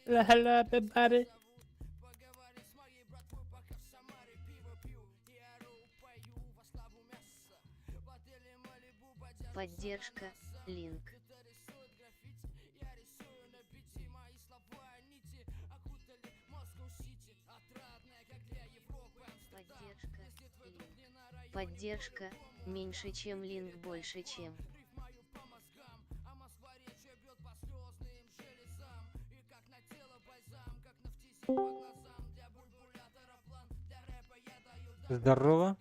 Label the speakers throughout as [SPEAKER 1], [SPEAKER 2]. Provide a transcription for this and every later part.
[SPEAKER 1] Hello, everybody.
[SPEAKER 2] Поддержка, Линк. Поддержка, Линк. Поддержка, меньше чем Линк больше чем.
[SPEAKER 3] Здорово.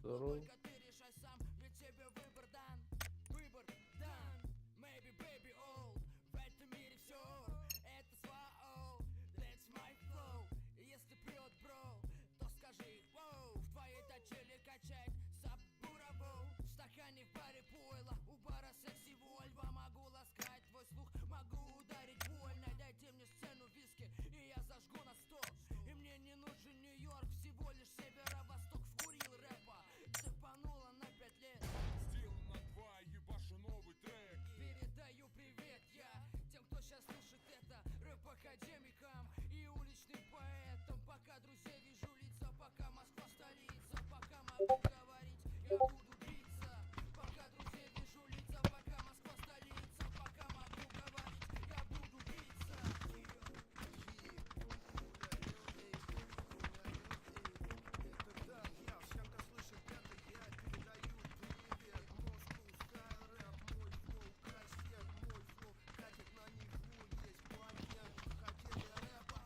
[SPEAKER 1] Здорово.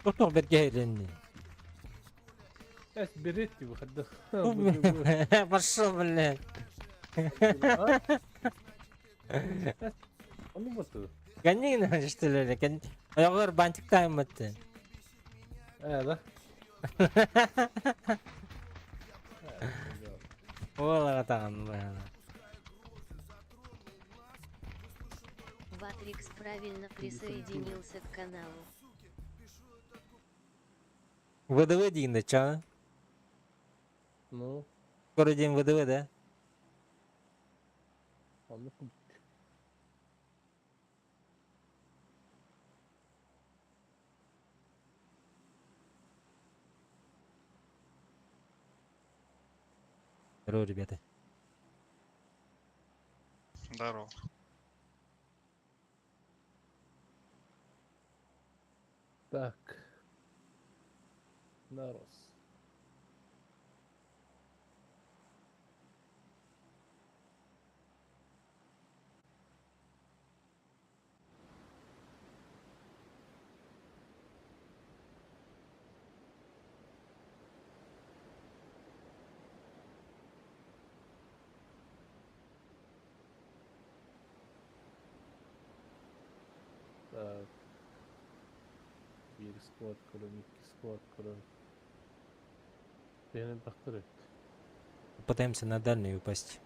[SPEAKER 3] Тохтох бэргэһэринни.
[SPEAKER 1] Эс беретти выходных.
[SPEAKER 3] Пошел, блядь.
[SPEAKER 1] Ону вот.
[SPEAKER 3] Гони, что ли, Оҕор бантик тайммыт.
[SPEAKER 1] Э, да?
[SPEAKER 3] Уолаҕа таҕын
[SPEAKER 2] Ватрикс правильно присоединился к каналу.
[SPEAKER 3] ВДВ диин да ча?
[SPEAKER 1] Ну.
[SPEAKER 3] Скоро день ВДВ, да?
[SPEAKER 1] Оннук.
[SPEAKER 3] Здорово, ребята.
[SPEAKER 4] Здорово.
[SPEAKER 1] Так. Нарос. Так. Биир склад көрөн, икки склад көрөн. Бэйэни бахтар эбит.
[SPEAKER 3] Пытаемся на дальний упасть.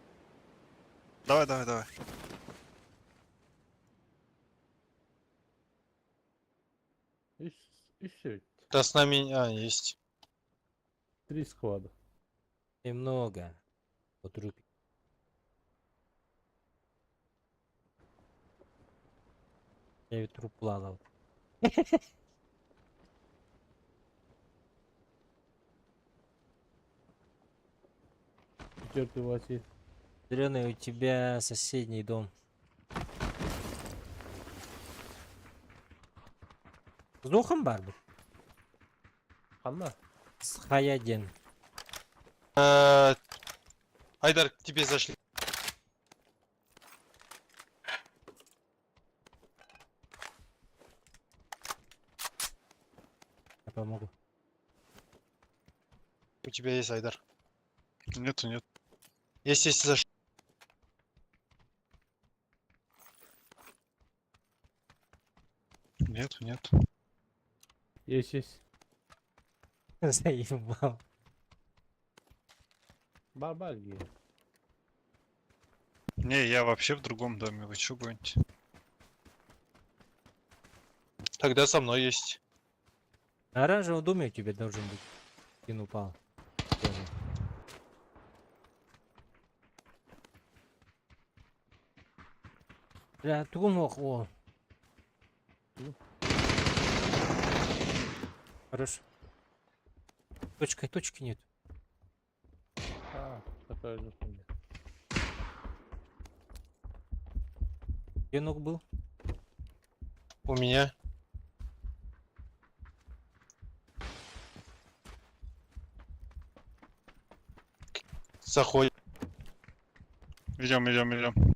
[SPEAKER 4] Давай, давай, давай.
[SPEAKER 1] Үс, үс эбит.
[SPEAKER 4] Да с нами... А, есть.
[SPEAKER 1] Три склада.
[SPEAKER 3] Немного. Вот руки. Я ведь труп плавал.
[SPEAKER 1] Четвертый Василий.
[SPEAKER 3] Зеленый, у тебя соседний дом. С духом барбы?
[SPEAKER 1] Ханна.
[SPEAKER 3] С Хаядин.
[SPEAKER 4] Айдар, к тебе зашли.
[SPEAKER 3] Я помогу.
[SPEAKER 4] У тебя есть Айдар? Нету, нет. Есть, есть, зашли. Нет, нет.
[SPEAKER 1] Есть, есть.
[SPEAKER 3] Заебал.
[SPEAKER 1] Барбарги.
[SPEAKER 4] Не, я вообще в другом доме. Вы чё гоните? Тогда со мной есть.
[SPEAKER 3] На оранжевом доме у тебя должен быть. Скин упал. Тоже. Бля, тугум ох, о. Хорош. Точка, точки нет.
[SPEAKER 1] А, такая же хуйня.
[SPEAKER 3] Где ног был?
[SPEAKER 4] У меня. Заходит.
[SPEAKER 5] Идем, идем, идем.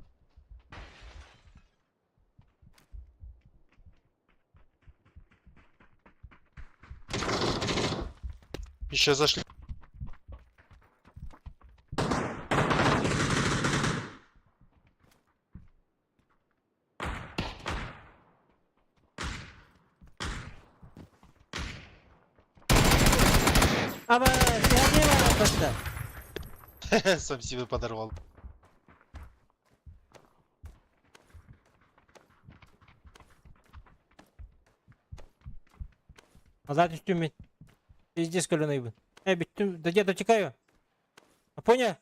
[SPEAKER 4] Еще зашли.
[SPEAKER 3] Аба, ты просто.
[SPEAKER 4] Сам себе подорвал.
[SPEAKER 3] Назад үстүммүт. Пиздец көлөнөйбүн. Э, бүттүм. Да где дотекаю? А понял?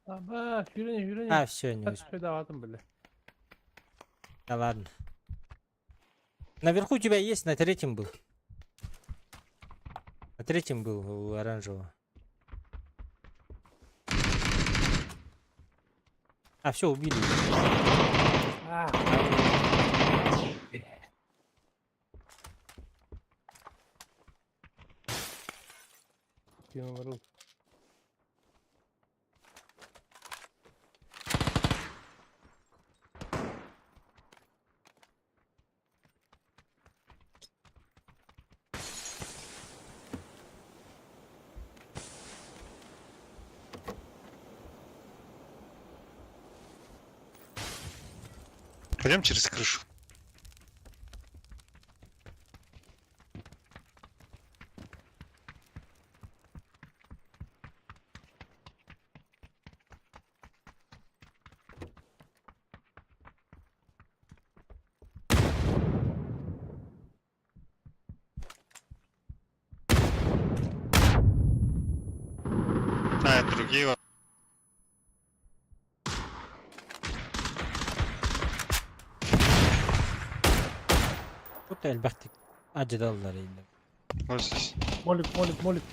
[SPEAKER 1] Аба, yürüne yürüne.
[SPEAKER 3] А, все, не успел.
[SPEAKER 1] Успел. бля.
[SPEAKER 3] Да ладно. Наверху у тебя есть, на третьем был. На третьем был у оранжевого. А, все, убили.
[SPEAKER 1] А, Кинул руку.
[SPEAKER 5] Пойдем через крышу. А, это другие.
[SPEAKER 3] Bu da elbette acıdalılar yine.
[SPEAKER 5] Вот здесь.
[SPEAKER 1] Молик, молик, молик.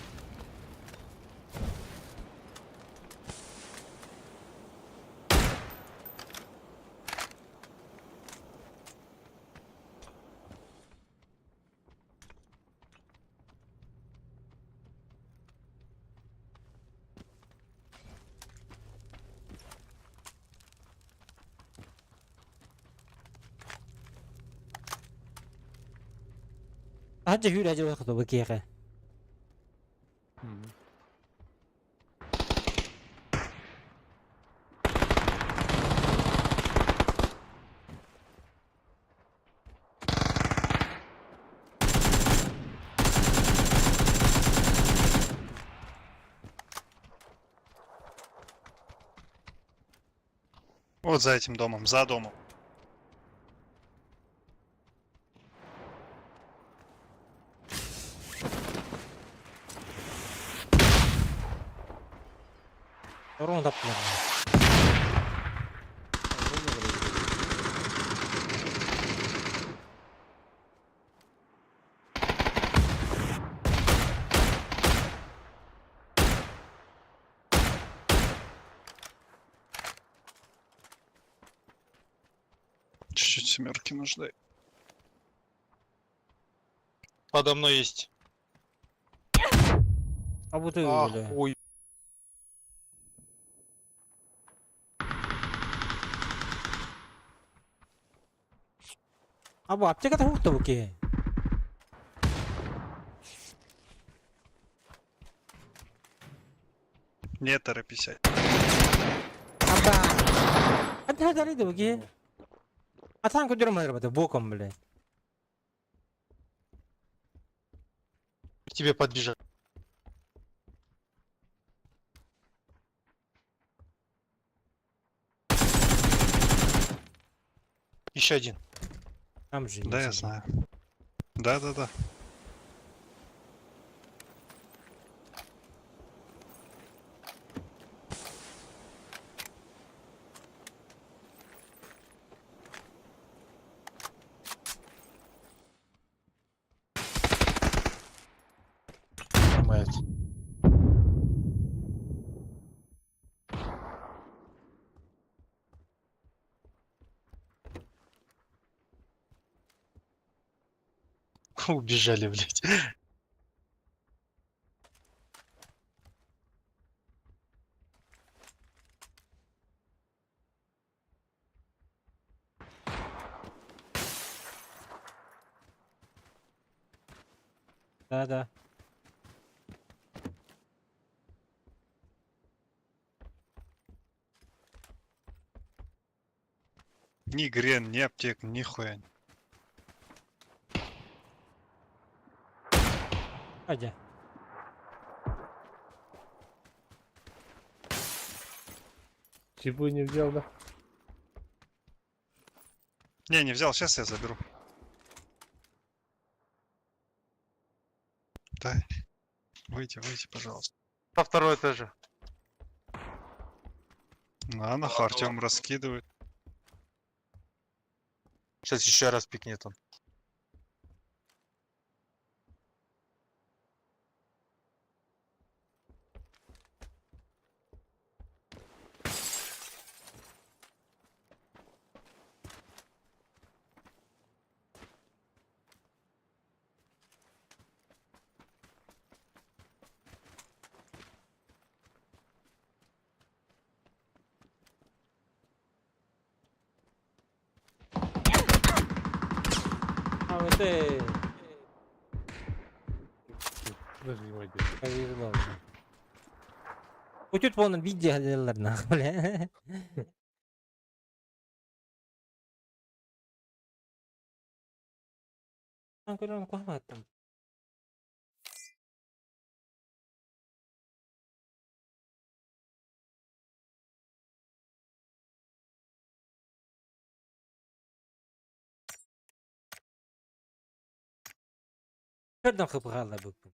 [SPEAKER 3] Hacı hür acı bakı bu kere.
[SPEAKER 5] Вот за этим домом, за домом.
[SPEAKER 3] Doğru taptılar.
[SPEAKER 5] Чуть-чуть семерки нужны.
[SPEAKER 4] Подо мной есть.
[SPEAKER 3] А bu da öyle.
[SPEAKER 4] Охуй.
[SPEAKER 3] А bu аптека da hukta bu ki.
[SPEAKER 5] Нет, РП-50.
[SPEAKER 3] Аба. Hadi hadi hadi bu ki. Atan kötürüm arabada боком, блядь.
[SPEAKER 4] К тебе подбежал. Еще один.
[SPEAKER 3] Там же
[SPEAKER 5] Да, я
[SPEAKER 3] есть.
[SPEAKER 5] знаю. Да-да-да.
[SPEAKER 4] Убежали, блядь.
[SPEAKER 3] Да, да.
[SPEAKER 4] Ни грен, ни аптек, ни хуя.
[SPEAKER 3] Адя.
[SPEAKER 1] Чипы не взял, да?
[SPEAKER 4] Не, не взял, сейчас я заберу. Да. Выйди, выйди, пожалуйста.
[SPEAKER 6] Со второй этаже.
[SPEAKER 4] На, нахуй, Артем раскидывает.
[SPEAKER 6] Сейчас еще раз пикнет он.
[SPEAKER 3] А вот ты
[SPEAKER 1] Подожди, мой
[SPEAKER 3] повезло. Утют вон видео делалар нахуй, бля. Там. Көрдөн хыпыгалла бүкпүн.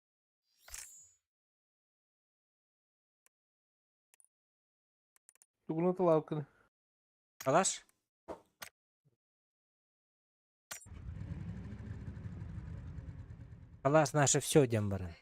[SPEAKER 1] Тугуна талавканы.
[SPEAKER 3] Алаш? Алаш наше все диэн баран.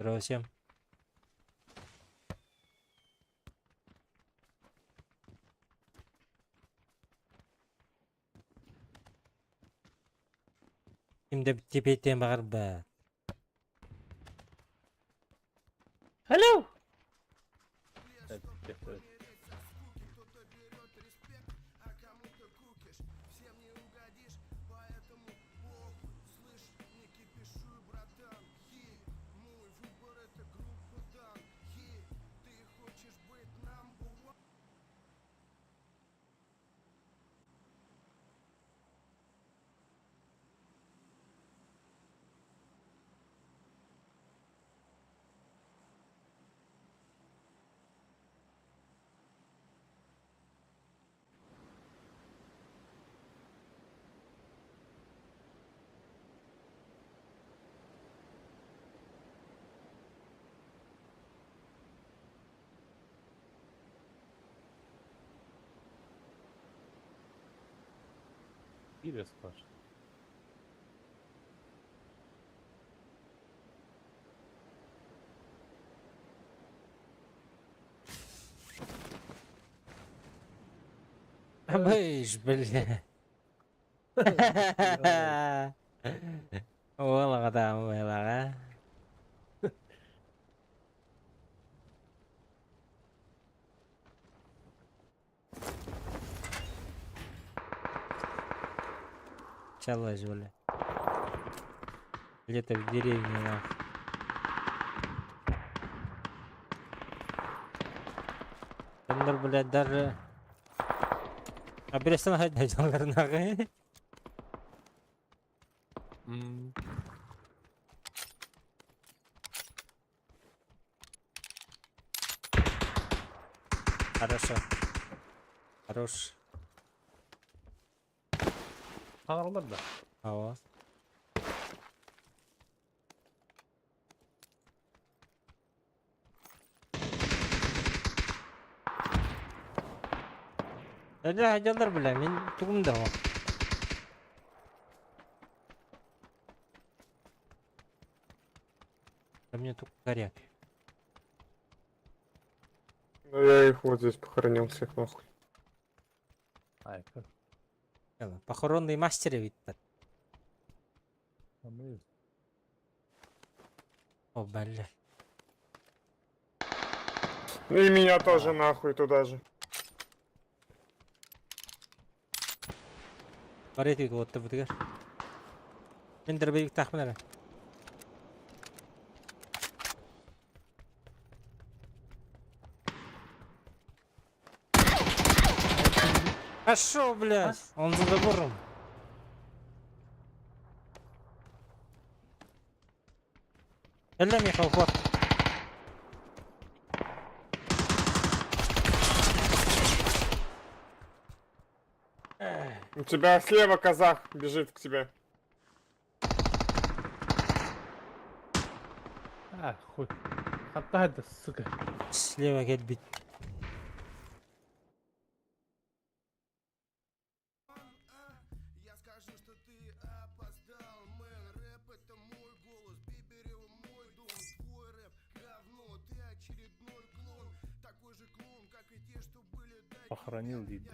[SPEAKER 3] Здорово всем. Ким да тепетен баҕарбат.
[SPEAKER 1] Алло! Киря спрашивает.
[SPEAKER 3] Быш, бля. Уол аҕата быһыылааҕа. Чаллаж бля. Где-то в деревне нах. Дьоннор, блядь, даже... Абирэстэн хайда дьоннорунааҕы. Хорошо. Хорош.
[SPEAKER 1] Хаҥаралар да?
[SPEAKER 3] Ава. Эдэ сылдьаллар бля, мин тугум да суох. Да мне только горят.
[SPEAKER 7] Ну я их вот здесь похоронил всех нахуй.
[SPEAKER 1] Айка.
[SPEAKER 3] Похоронный мастер эбиттэр. О, бля.
[SPEAKER 7] Ну и меня тоже нахуй туда же.
[SPEAKER 3] Бары этик уоттабытыгар. Мин дробовиктаахпын эрэ. Пошел, блядь! Он за забором. Эллэ миэхэ ухуор.
[SPEAKER 7] У тебя слева казах бежит к тебе.
[SPEAKER 1] А, хуй. Хатта да, сука.
[SPEAKER 3] Слева кэлбит.
[SPEAKER 1] Похоронил дейді.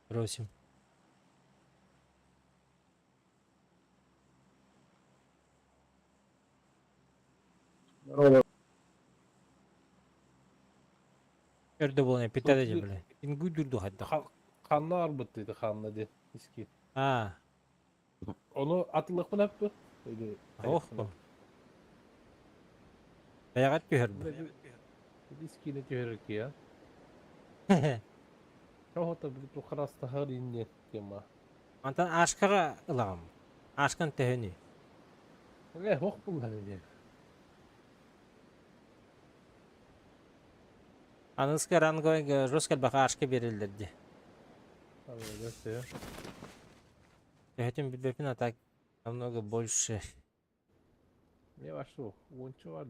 [SPEAKER 1] Бросим.
[SPEAKER 7] Здорово.
[SPEAKER 3] Өрдө буолан эппиттэ дии бля. Ингуй дурду хайдах.
[SPEAKER 1] Ханна арбыт дейді, ханна де. Иски.
[SPEAKER 3] А,
[SPEAKER 1] Ону атылықпын әппі? Или
[SPEAKER 3] ох бу. Бэйэҕэр түһэр бу.
[SPEAKER 1] Искини түһэр ки я. Чоһота били тухарастаһар инне тема.
[SPEAKER 3] Мантан Ашкаҕа ылаҕым. Ашкан төһөнүй?
[SPEAKER 1] Э, ох буллар ине.
[SPEAKER 3] Аныгыскы ранговый жестко элбэхэ Ашка биэрэллэр дии. Төһөтүн билбэппин, а так намного больше.
[SPEAKER 1] Не вашу, уонча бар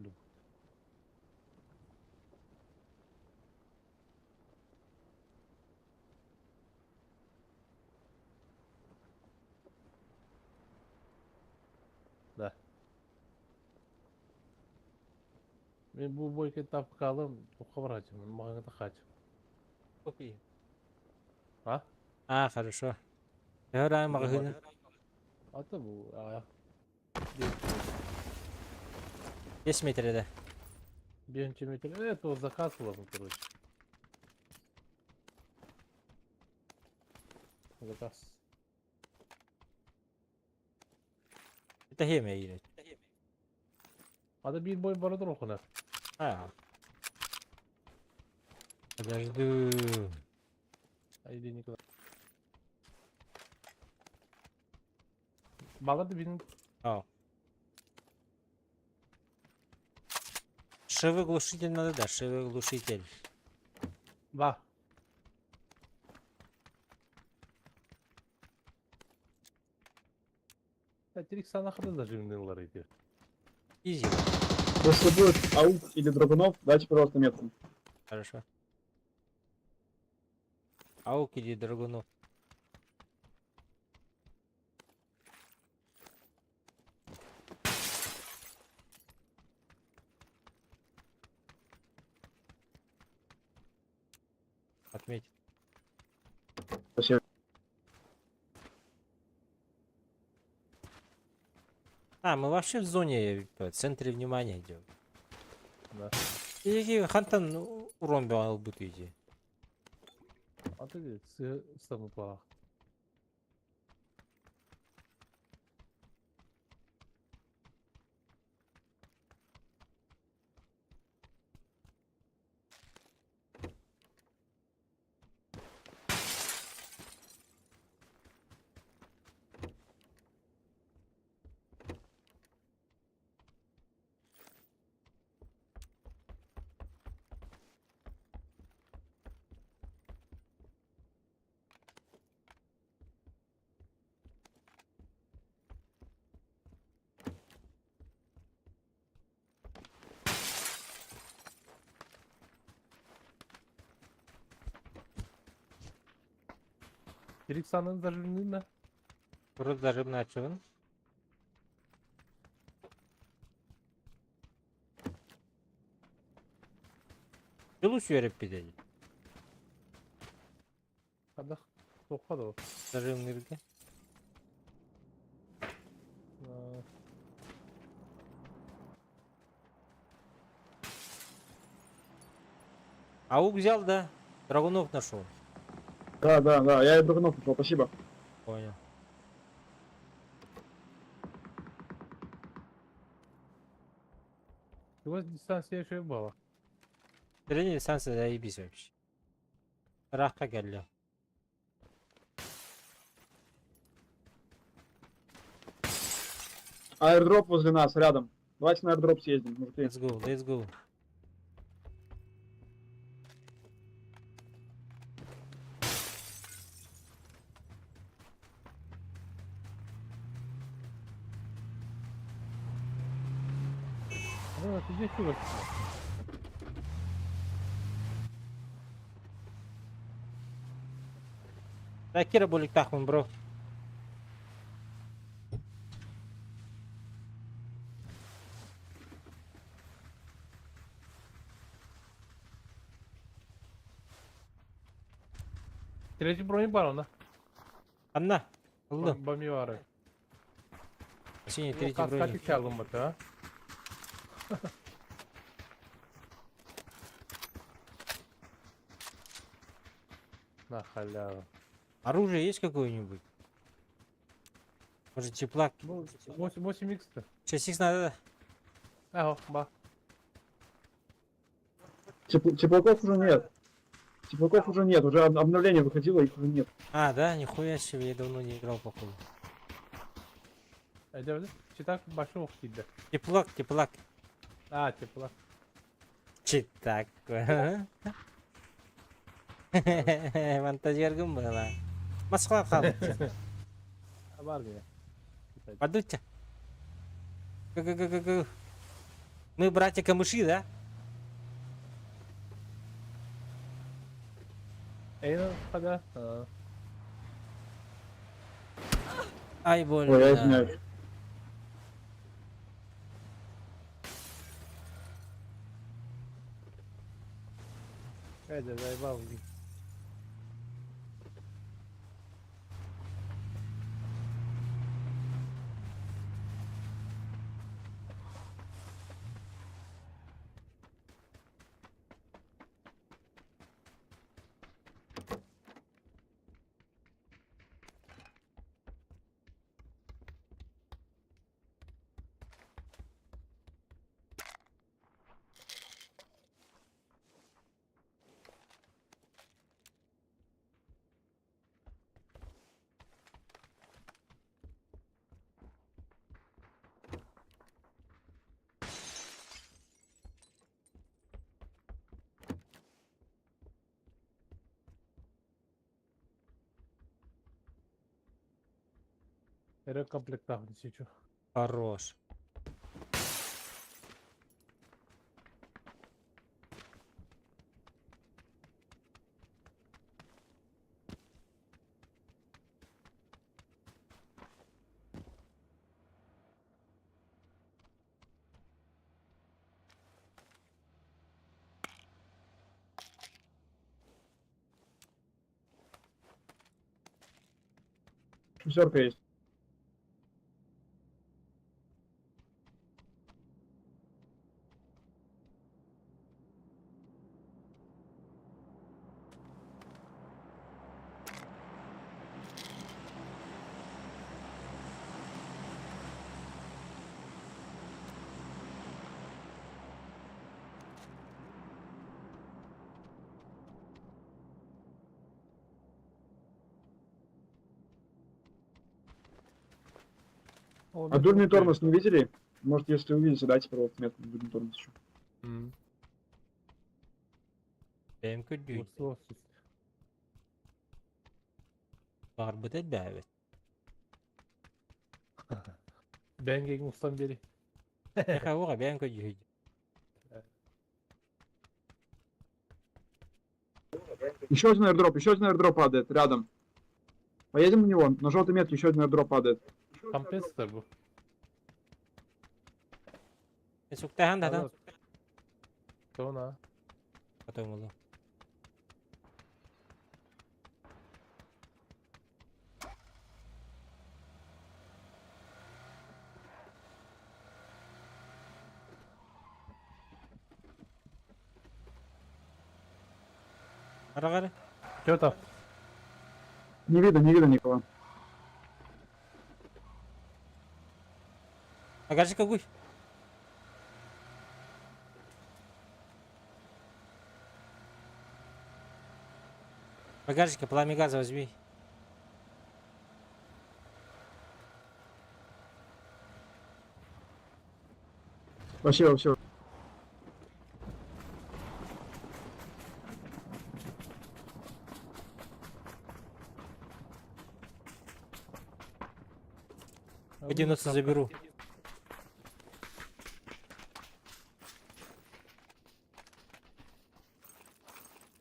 [SPEAKER 1] Да. Мен бу бойка тапкалым, тоққа барачым, маған да хач.
[SPEAKER 3] Купи.
[SPEAKER 1] А?
[SPEAKER 3] А, хорошо. Төһө маҕаһыыны?
[SPEAKER 1] Ата бу аҕыйах.
[SPEAKER 3] 5 метрede.
[SPEAKER 1] Биэнчэ метр. Это заказ ылабын, короче. Заказ.
[SPEAKER 3] Это хемия или?
[SPEAKER 1] Ата биир бой бара турар
[SPEAKER 3] А. Подожду.
[SPEAKER 1] Иди никуда. Баллады бин
[SPEAKER 3] О. Шевы глушитель надо, да, шевы глушитель.
[SPEAKER 1] Ба. Direkt sana kadar da jimnillar idi.
[SPEAKER 3] Изи.
[SPEAKER 8] Если будет аук или драгунов, дайте, пожалуйста, метку.
[SPEAKER 3] Хорошо. Аук или драгунов. Отметь.
[SPEAKER 8] Спасибо.
[SPEAKER 3] А, мы вообще в зоне, в центре внимания идем.
[SPEAKER 1] Да.
[SPEAKER 3] И хантан урон будет идти.
[SPEAKER 1] Аты сымыпа. Direkt sanın zajimnillar.
[SPEAKER 3] Вроде даже начал. Белусь верip bir dedi.
[SPEAKER 1] Хадах тоққа
[SPEAKER 3] Зажимнырга.
[SPEAKER 1] да.
[SPEAKER 3] Аук взял, да? Драгунов нашел.
[SPEAKER 8] Да, да, да, я и драгунов нашел, спасибо.
[SPEAKER 3] Понял.
[SPEAKER 1] Его дистанция еще была.
[SPEAKER 3] Средняя дистанция заебись вообще. Рахка geldi.
[SPEAKER 8] Аирдроп возле нас, рядом. Давайте на аирдроп съездим, мужики.
[SPEAKER 3] Let's go, let's go.
[SPEAKER 1] Ну, ты здесь чувак.
[SPEAKER 3] Да, Кира болик тахмын, бро.
[SPEAKER 1] Третий бронь бар она.
[SPEAKER 3] Анна. Алды.
[SPEAKER 1] Бамивары.
[SPEAKER 3] Синий третий броник.
[SPEAKER 1] Кстати, чалым это, а? На халяву.
[SPEAKER 3] Оружие есть какое-нибудь? Может, теплак?
[SPEAKER 1] Ну, 8, 8 х-то.
[SPEAKER 3] 6 надо.
[SPEAKER 1] Ага, ба.
[SPEAKER 8] Теплаков уже нет. Теплаков уже нет, уже обновление выходило, их уже нет.
[SPEAKER 3] А, да? Нихуя себе, я давно не играл, походу.
[SPEAKER 1] Это читак большого тебе.
[SPEAKER 3] Теплак, теплак.
[SPEAKER 1] А, теплак.
[SPEAKER 3] Читак. Монтажергім была. Москва қалды.
[SPEAKER 1] Бар меня.
[SPEAKER 3] Подуйте. Ку-ку-ку-ку-ку. Мы братья камыши, да?
[SPEAKER 1] Эй, ну, хода. А.
[SPEAKER 3] Ай, больно.
[SPEAKER 8] Ой, я извиняюсь.
[SPEAKER 1] Эй, да, заебал. иди. Эрэ комплектаах сичу.
[SPEAKER 3] Хорош.
[SPEAKER 8] Шестерка есть. А дульный тормоз не видели? Может, если увидите, дайте, пожалуйста, метку на дульный тормоз еще.
[SPEAKER 3] Бэйэм көрдүү. Баҕарбыт элбээбит.
[SPEAKER 1] Бэйэҥ устан биэри.
[SPEAKER 3] Эхэ уоҕа бэйэм көрдүү.
[SPEAKER 8] Еще один airdrop, еще один airdrop падает рядом. Поедем на него? На желтой метке еще один airdrop падает.
[SPEAKER 1] Компенсатор бу.
[SPEAKER 3] Суктахан да
[SPEAKER 1] Тона.
[SPEAKER 3] Потом oldu. Ара кара.
[SPEAKER 1] Чё там?
[SPEAKER 8] Не видно, не видно никого.
[SPEAKER 3] Багажник какой? Багажника пламя газа возьми.
[SPEAKER 8] Спасибо, все.
[SPEAKER 3] По 90 заберу.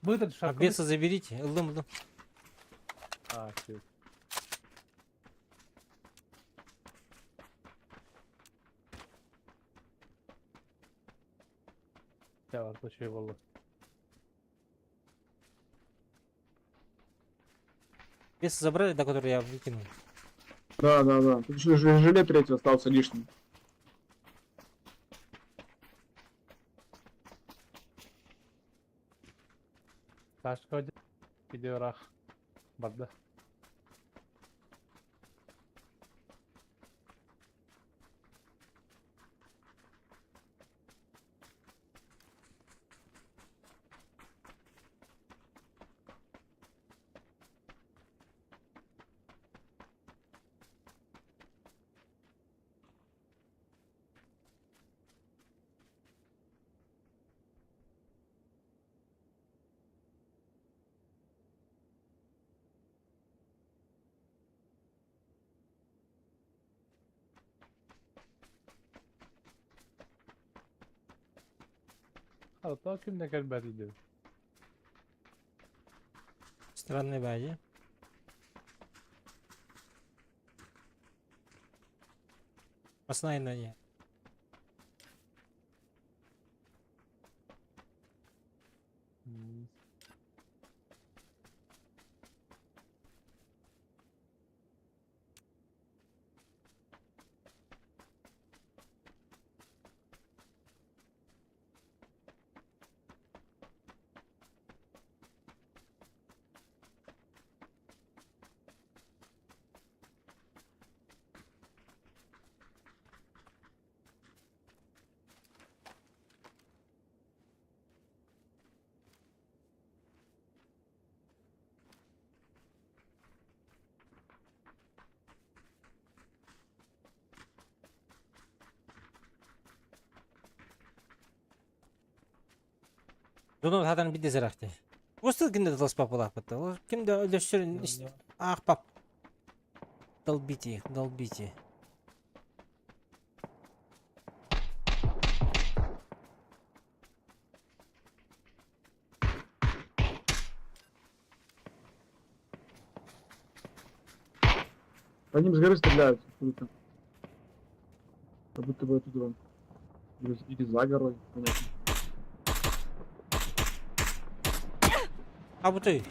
[SPEAKER 1] Быдыр
[SPEAKER 3] А
[SPEAKER 1] шаг.
[SPEAKER 3] беса заберите. Ылдым, ылдым.
[SPEAKER 1] А, всё. Я var şey valla.
[SPEAKER 3] Беса забрали, да, который я выкинул.
[SPEAKER 8] Да, да, да. Тут еще жилет третий остался лишний.
[SPEAKER 1] Сашка gidiyor ah. Barda. Hatta kim ne gelmedi diyor.
[SPEAKER 3] Странный бади. Основная. Дунов хатан бидде зарахты. Устыл кимде дылыс пап булах бытты. Ол кимде өлөшсөр ах пап. Долбите их, долбите.
[SPEAKER 8] По ним с горы стреляют откуда-то. Как будто бы оттуда вон. Или за горой, понятно.
[SPEAKER 3] А вот ты.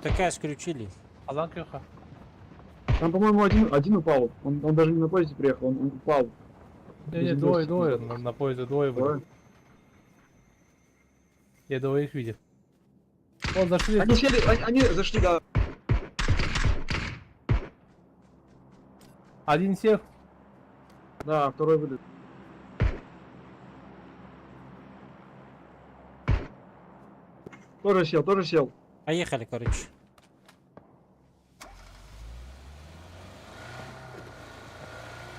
[SPEAKER 3] Такая скрючили.
[SPEAKER 1] Алан көхө.
[SPEAKER 8] Там, по-моему, один упал. Он даже не на поезде приехал, он упал.
[SPEAKER 1] Не, не, двое, двое, на поезде двое были.
[SPEAKER 8] Двое?
[SPEAKER 1] Я двоих видел. Вон зашли.
[SPEAKER 8] Они сели, они зашли, да.
[SPEAKER 1] Один сел.
[SPEAKER 8] Да, второй вылет. Тоже сел, тоже сел.
[SPEAKER 3] Поехали, короче.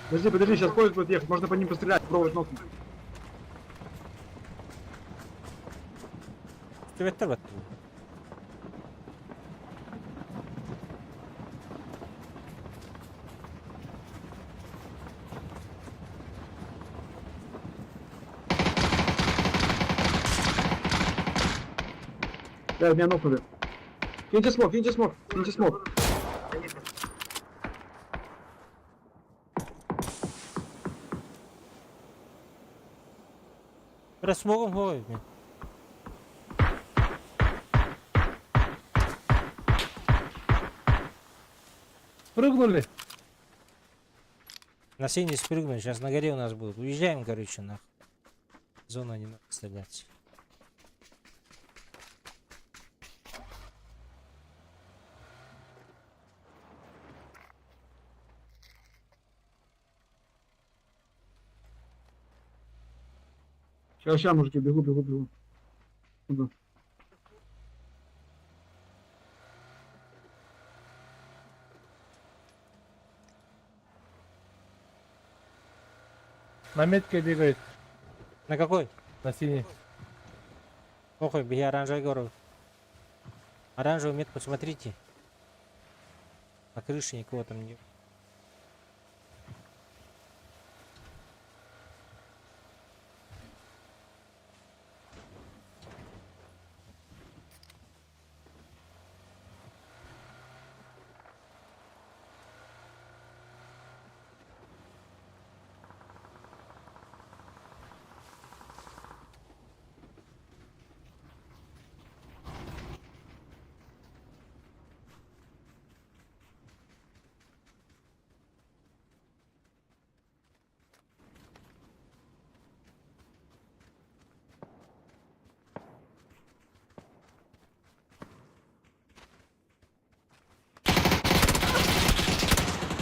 [SPEAKER 8] Подожди, подожди, сейчас поезд будет ехать, можно по ним пострелять, пробовать нокнуть.
[SPEAKER 3] Түбэттэр бат.
[SPEAKER 8] Да, меня нокнули. Киньте смок, киньте смок, киньте смок.
[SPEAKER 3] Бля, смогом ой, блин.
[SPEAKER 1] Прыгнули.
[SPEAKER 3] На синий спрыгнули, сейчас на горе у нас будут. Уезжаем, короче, нах. Зона не надо стрелять.
[SPEAKER 8] Сейчас, сейчас, мужики, бегу, бегу, бегу. Куда?
[SPEAKER 1] На метке бегает.
[SPEAKER 3] На какой?
[SPEAKER 1] На синий.
[SPEAKER 3] Похуй, беги оранжевый гору. Оранжевую метку смотрите. На крыше никого там не.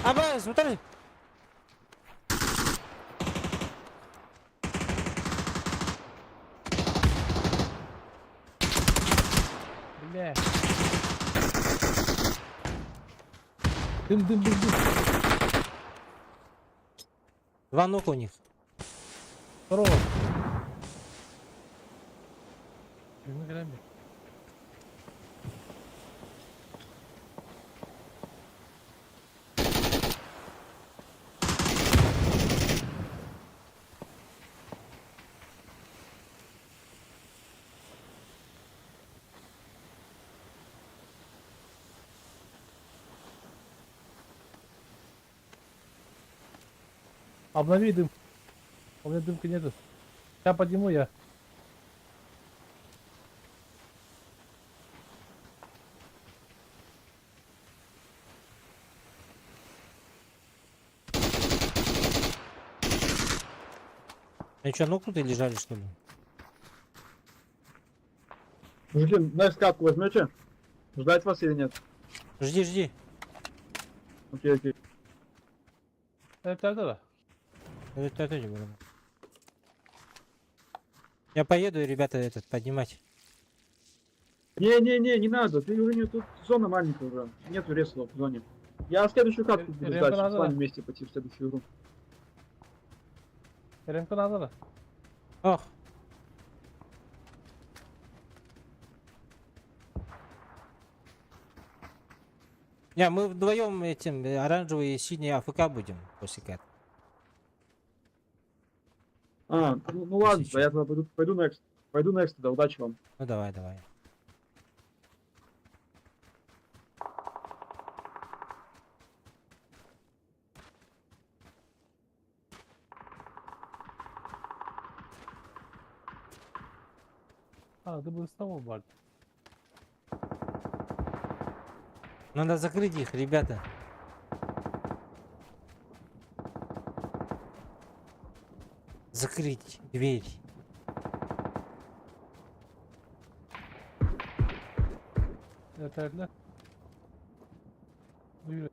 [SPEAKER 3] Аба, смотри!
[SPEAKER 1] Бля. Дым, дым, дым, дым.
[SPEAKER 3] Два ног у них.
[SPEAKER 1] Второго. Блин, грабли. Обнови дым. У меня дымки нету. Сейчас подниму я.
[SPEAKER 3] Они что, нокнутые лежали, что ли?
[SPEAKER 8] Мужики, на катку возьмете? Ждать вас или нет?
[SPEAKER 3] Жди, жди.
[SPEAKER 8] Окей, окей.
[SPEAKER 1] Это, это,
[SPEAKER 3] Это не буду. Я поеду, ребята, этот, поднимать.
[SPEAKER 8] Не-не-не, не надо, ты уже не тут зона маленькая уже. Нету ресла в зоне. Я следующую катку буду
[SPEAKER 1] Ремка
[SPEAKER 8] ждать,
[SPEAKER 1] надо,
[SPEAKER 8] с вами
[SPEAKER 1] да?
[SPEAKER 8] вместе пойти в следующую игру.
[SPEAKER 1] РМК надо да?
[SPEAKER 3] Ох. Не, мы вдвоем этим оранжевый и синий АФК будем после кат.
[SPEAKER 8] А, ну ладно,
[SPEAKER 3] Если
[SPEAKER 8] да я тогда пойду, пойду next. Пойду next тогда, удачи вам.
[SPEAKER 3] Ну давай, давай.
[SPEAKER 1] А, ты бы снова бар.
[SPEAKER 3] Надо закрыть их, ребята. Закрыть дверь.
[SPEAKER 1] Yeterli. Buyur.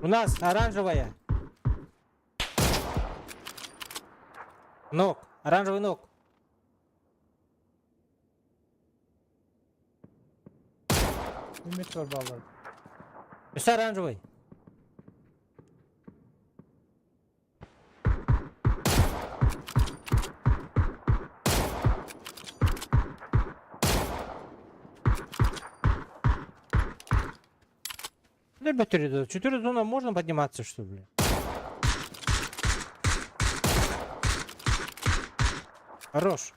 [SPEAKER 3] У нас оранжевая. Ног. Оранжевый ног.
[SPEAKER 1] Ümit var bağlar.
[SPEAKER 3] Все оранжевый. Ребята, четыре зона можно подниматься, что ли? Хорош.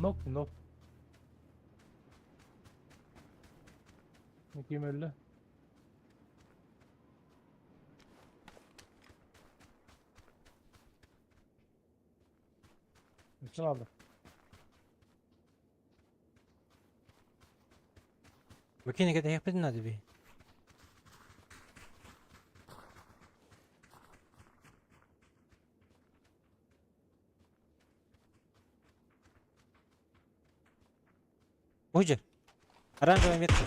[SPEAKER 1] Nok nok. Kim öldü? Üstüne aldım.
[SPEAKER 3] Выкинь, это я надо би. Уйди. Оранжевая метка.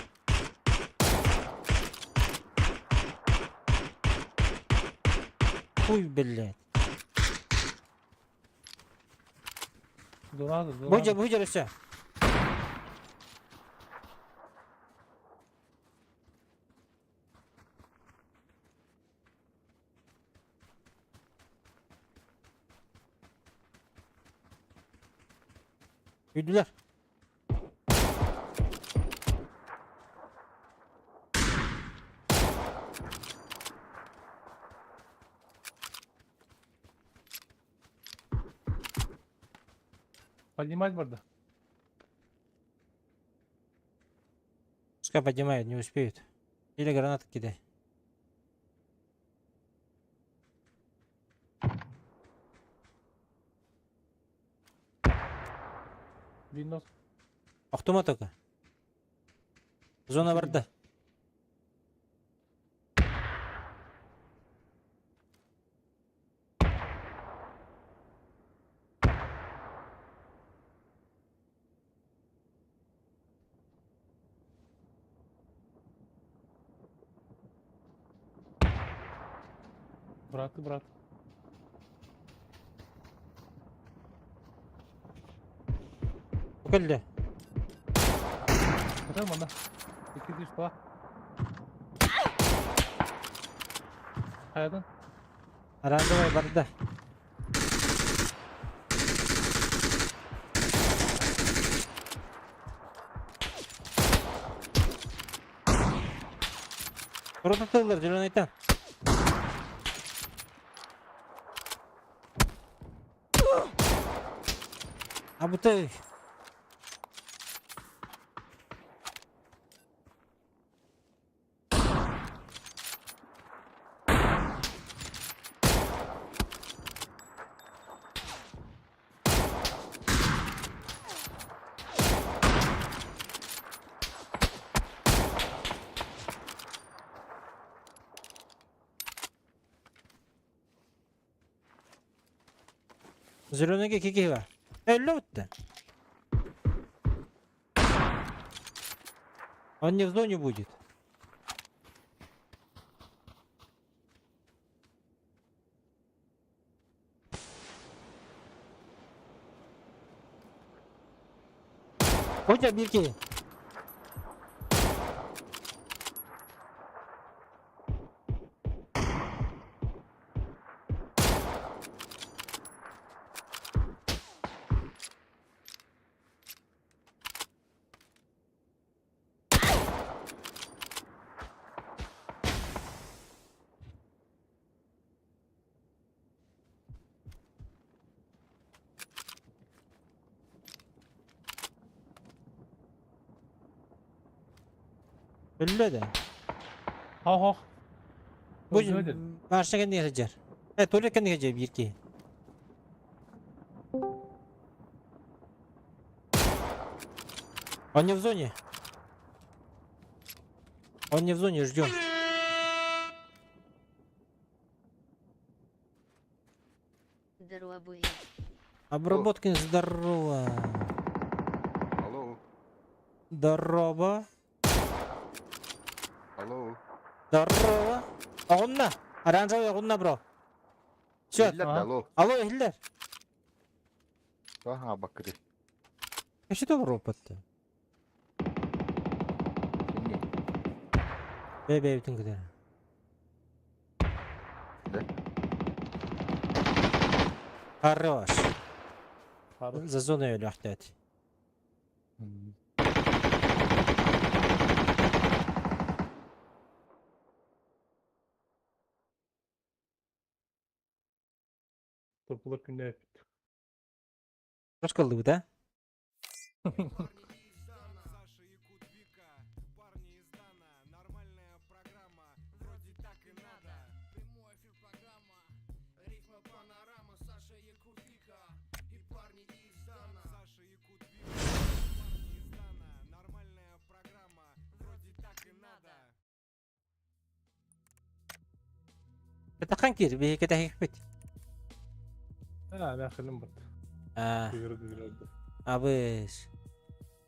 [SPEAKER 3] Хуй, блядь.
[SPEAKER 1] Donadır, donadır.
[SPEAKER 3] Будь, будь, все. Yürüdüler.
[SPEAKER 1] Поднимать burada.
[SPEAKER 3] Пускай поднимают, не успеют. Или гранаты кидай.
[SPEAKER 1] Windows.
[SPEAKER 3] Автомат только. Зона барда.
[SPEAKER 1] Bıraktı bıraktı.
[SPEAKER 3] Öldü.
[SPEAKER 1] Kırarım onu. 2 3 daha. Kayadan.
[SPEAKER 3] Оранжевая барда. Рота Тейлор, зеленый танк. А будто... Зеленый кикива. Эй, лёд-то. Он не в зоне будет. У тебя бики. Өллө да.
[SPEAKER 1] Хо-хо.
[SPEAKER 3] Бу
[SPEAKER 1] Өлбөтүн.
[SPEAKER 3] Марша кэннигэр сылдьар. Э, туалет кэннигэр сылдьар биир киһи. Он не в зоне. Он не в зоне, ждем.
[SPEAKER 2] Здорово.
[SPEAKER 3] Обработкин, здорово.
[SPEAKER 9] Алло,
[SPEAKER 3] Здорово.
[SPEAKER 9] алло.
[SPEAKER 3] Здорово. Оҕунна. Оранжевый оҕунна, бро. Все.
[SPEAKER 9] Иһиллэр да, алло.
[SPEAKER 3] Алло, иһиллэр.
[SPEAKER 9] Аха, бакыры.
[SPEAKER 3] Кэпсэтэ олоруоппат.
[SPEAKER 9] Кимҥэ?
[SPEAKER 3] Бэйэ-бэйэбитин кытары.
[SPEAKER 9] Да.
[SPEAKER 3] Хорош.
[SPEAKER 1] Хорош.
[SPEAKER 3] За зоной өлүөхтээт.
[SPEAKER 1] Топулар күннээппит.
[SPEAKER 3] Хорош кыллыбыт, а? Кэтэххин киир, биһиги кэтэһиэхпит.
[SPEAKER 1] Аа, мээххиним барда.
[SPEAKER 3] Аа,
[SPEAKER 1] Кыырды-кыырды.
[SPEAKER 3] абыс.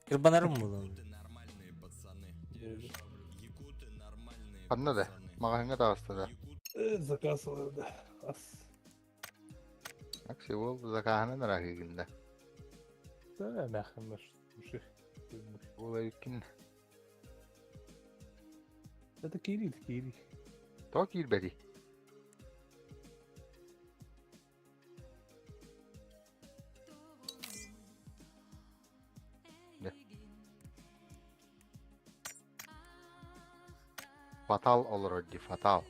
[SPEAKER 3] Кырбанарым булун.
[SPEAKER 9] Ханна да? Маҕаһыыҥҥа таҕыста да?
[SPEAKER 1] Заказ ылла. Ас.
[SPEAKER 9] Акси ол закаһынан ыраһыыгын да.
[SPEAKER 1] Да, мээххиннэр. Уши.
[SPEAKER 9] Ол эбиккин.
[SPEAKER 1] Это киирии, киирии.
[SPEAKER 9] Тоҕо киирбэтий? Дьэ. Фатал олорор дии, фатал.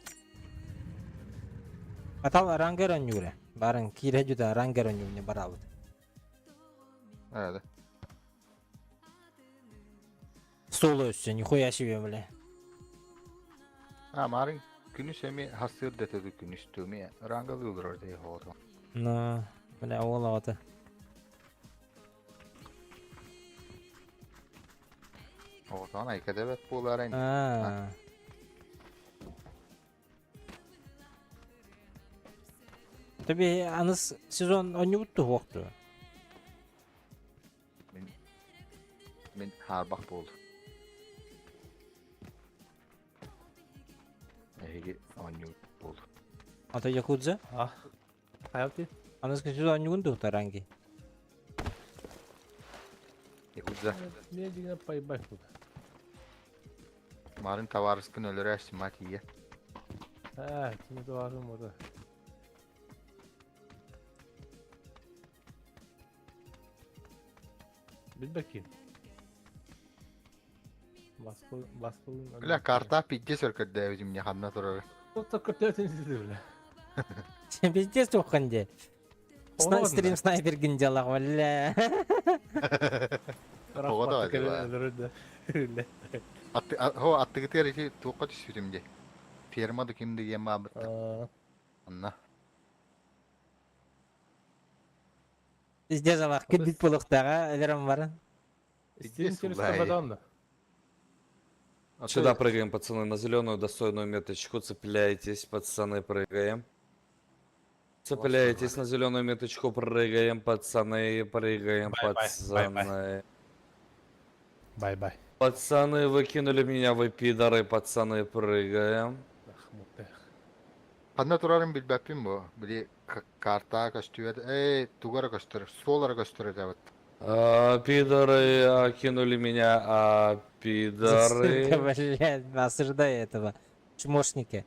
[SPEAKER 3] Фатал рангер оонньуура. Барын киирэ дьута рангер оонньуур барабыт.
[SPEAKER 9] Ээ да.
[SPEAKER 3] Соло өссө, нихуя себе, бля.
[SPEAKER 9] А, марын күнүс эми хасыр дэтеди күнүс түми рангалы олорор дии хоото.
[SPEAKER 3] Ну, бля, уол оҕото.
[SPEAKER 9] Оҕотоон айка дэбэт буолаарай.
[SPEAKER 3] Аа. Таби аныс сезон оонньуубут туһуохту.
[SPEAKER 9] Мин мин хаарбах буолду. Эһиги оонньуу буолду.
[SPEAKER 3] Ата Якудза?
[SPEAKER 1] А. Хайалти?
[SPEAKER 3] Аныс сезон оонньуугун туһута ранги.
[SPEAKER 9] Якудза.
[SPEAKER 1] Мен дигән пайбай куда.
[SPEAKER 9] Марын табаарыскын өлөрөөс мать ийэ.
[SPEAKER 1] Аа, кини товарым ода. Билбэккин. Баскыл, баскылын.
[SPEAKER 9] Бля, карта пиздец өркөрдөөбүтүм мне ханна турары.
[SPEAKER 1] Тут көтөтүн сизи бля.
[SPEAKER 3] Сен пиздец туоххан дии. Стрим снайпергин дьалах, бля.
[SPEAKER 9] Тоҕо да бля. Атты хо аттыгытыгар ити туохха түспүтүм дии. Ферма да ким диэн баабытта. Анна.
[SPEAKER 3] Пиздец алах, кирбит буолуохтааҕа, өлөрөн баран.
[SPEAKER 1] Стрим
[SPEAKER 9] Пиздец
[SPEAKER 1] через
[SPEAKER 9] улай.
[SPEAKER 1] Кабадан.
[SPEAKER 9] А
[SPEAKER 10] Сюда
[SPEAKER 9] то
[SPEAKER 10] прыгаем, пацаны, на зеленую достойную меточку. Цепляйтесь, пацаны, прыгаем. Цепляйтесь на зеленую меточку, прыгаем, пацаны, прыгаем,
[SPEAKER 1] Bye-bye, bye-bye.
[SPEAKER 10] пацаны.
[SPEAKER 1] Bye-bye.
[SPEAKER 10] Пацаны выкинули меня, вы пидоры, пацаны, прыгаем.
[SPEAKER 9] Ханна турарын билбэппин бу. Били карта көстүбэт. Эй, тугу эрэ көстөр, суол эрэ көстөр этэ
[SPEAKER 10] А, пидоры а, кинули меня, а, пидоры.
[SPEAKER 3] Сука, блядь, осуждаю этого. Чмошники.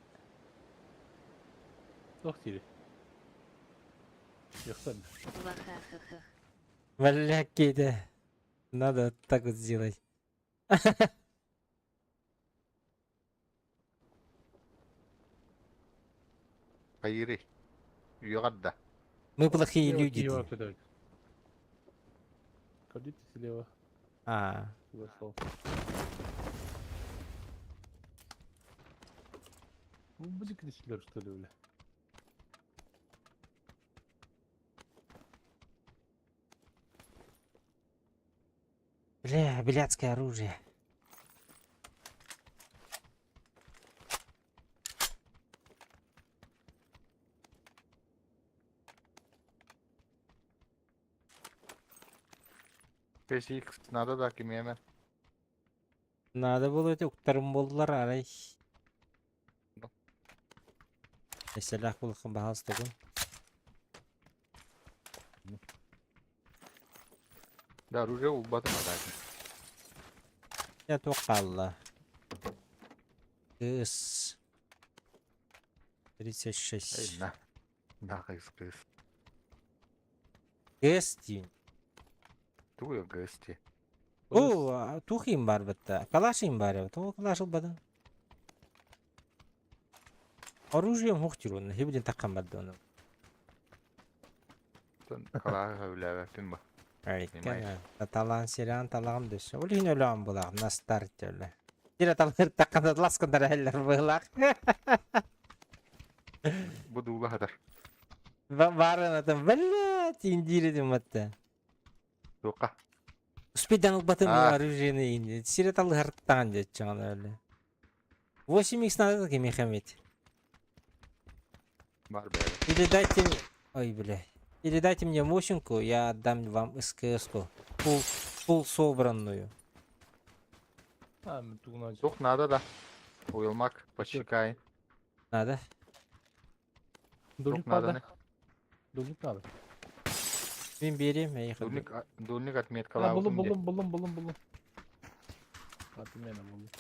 [SPEAKER 1] Туох диирий? Яхтан.
[SPEAKER 2] Вахахахах.
[SPEAKER 3] Бля, какие-то. Надо вот так вот сделать.
[SPEAKER 9] Хайырый. Үйэҕэр да.
[SPEAKER 3] Мы плохие
[SPEAKER 1] Слева
[SPEAKER 3] люди.
[SPEAKER 1] Киева
[SPEAKER 3] ди.
[SPEAKER 1] куда? Кадите слева.
[SPEAKER 3] А,
[SPEAKER 1] Зашел. Ну, будет кричить, что ли, бля?
[SPEAKER 3] бля, блядское оружие.
[SPEAKER 9] 5x надо да кимиэмэ.
[SPEAKER 3] Надо было это уктарым болдулар арай.
[SPEAKER 9] Ну.
[SPEAKER 3] Эселях булхын бахас тугун.
[SPEAKER 9] Да, оружие улбатым адаакын.
[SPEAKER 3] Я туқалла. Кыс. 36.
[SPEAKER 9] Эй, на. На, кыз кыз.
[SPEAKER 3] Кыс дейін.
[SPEAKER 9] Тугу гости.
[SPEAKER 3] О, тухим бар бітті. Калашим бар. Тоғы калаш ұлбадың. Оружием хуқтыр оны. Хебіден таққан барды оны.
[SPEAKER 9] Калаға үләбәппин бу.
[SPEAKER 3] Айткан, талан сериан талағым дөссө. Ол хин өлөөн булақ, на старте өлө. Тире талыр таққанда ласкандар әллер бұлақ.
[SPEAKER 9] Бу дуула хатар.
[SPEAKER 3] Барын атам, блядь, индиредим атта.
[SPEAKER 9] Туqa.
[SPEAKER 3] Успейдан улбатым
[SPEAKER 9] А.
[SPEAKER 3] оружиені инди. Сире талыр таған дет чаған өлө. 8x надо таки мехамет.
[SPEAKER 9] Бар бәрі.
[SPEAKER 3] Или дайте... Ой, бля. Или дайте мне мощенку, я отдам вам СКС-ку. Пул, пул собранную.
[SPEAKER 1] А, мен тугуна
[SPEAKER 9] Тух надо да. Уйылмак, почекай.
[SPEAKER 3] Надо?
[SPEAKER 1] Дульник
[SPEAKER 9] Тух надо.
[SPEAKER 1] надо. Дульник надо.
[SPEAKER 3] Мен берем, я их
[SPEAKER 9] Дульник, дульник
[SPEAKER 1] А,
[SPEAKER 9] отметкалаа
[SPEAKER 1] булым,
[SPEAKER 9] утум
[SPEAKER 1] булым, булым, булым, булым. Отмена булым.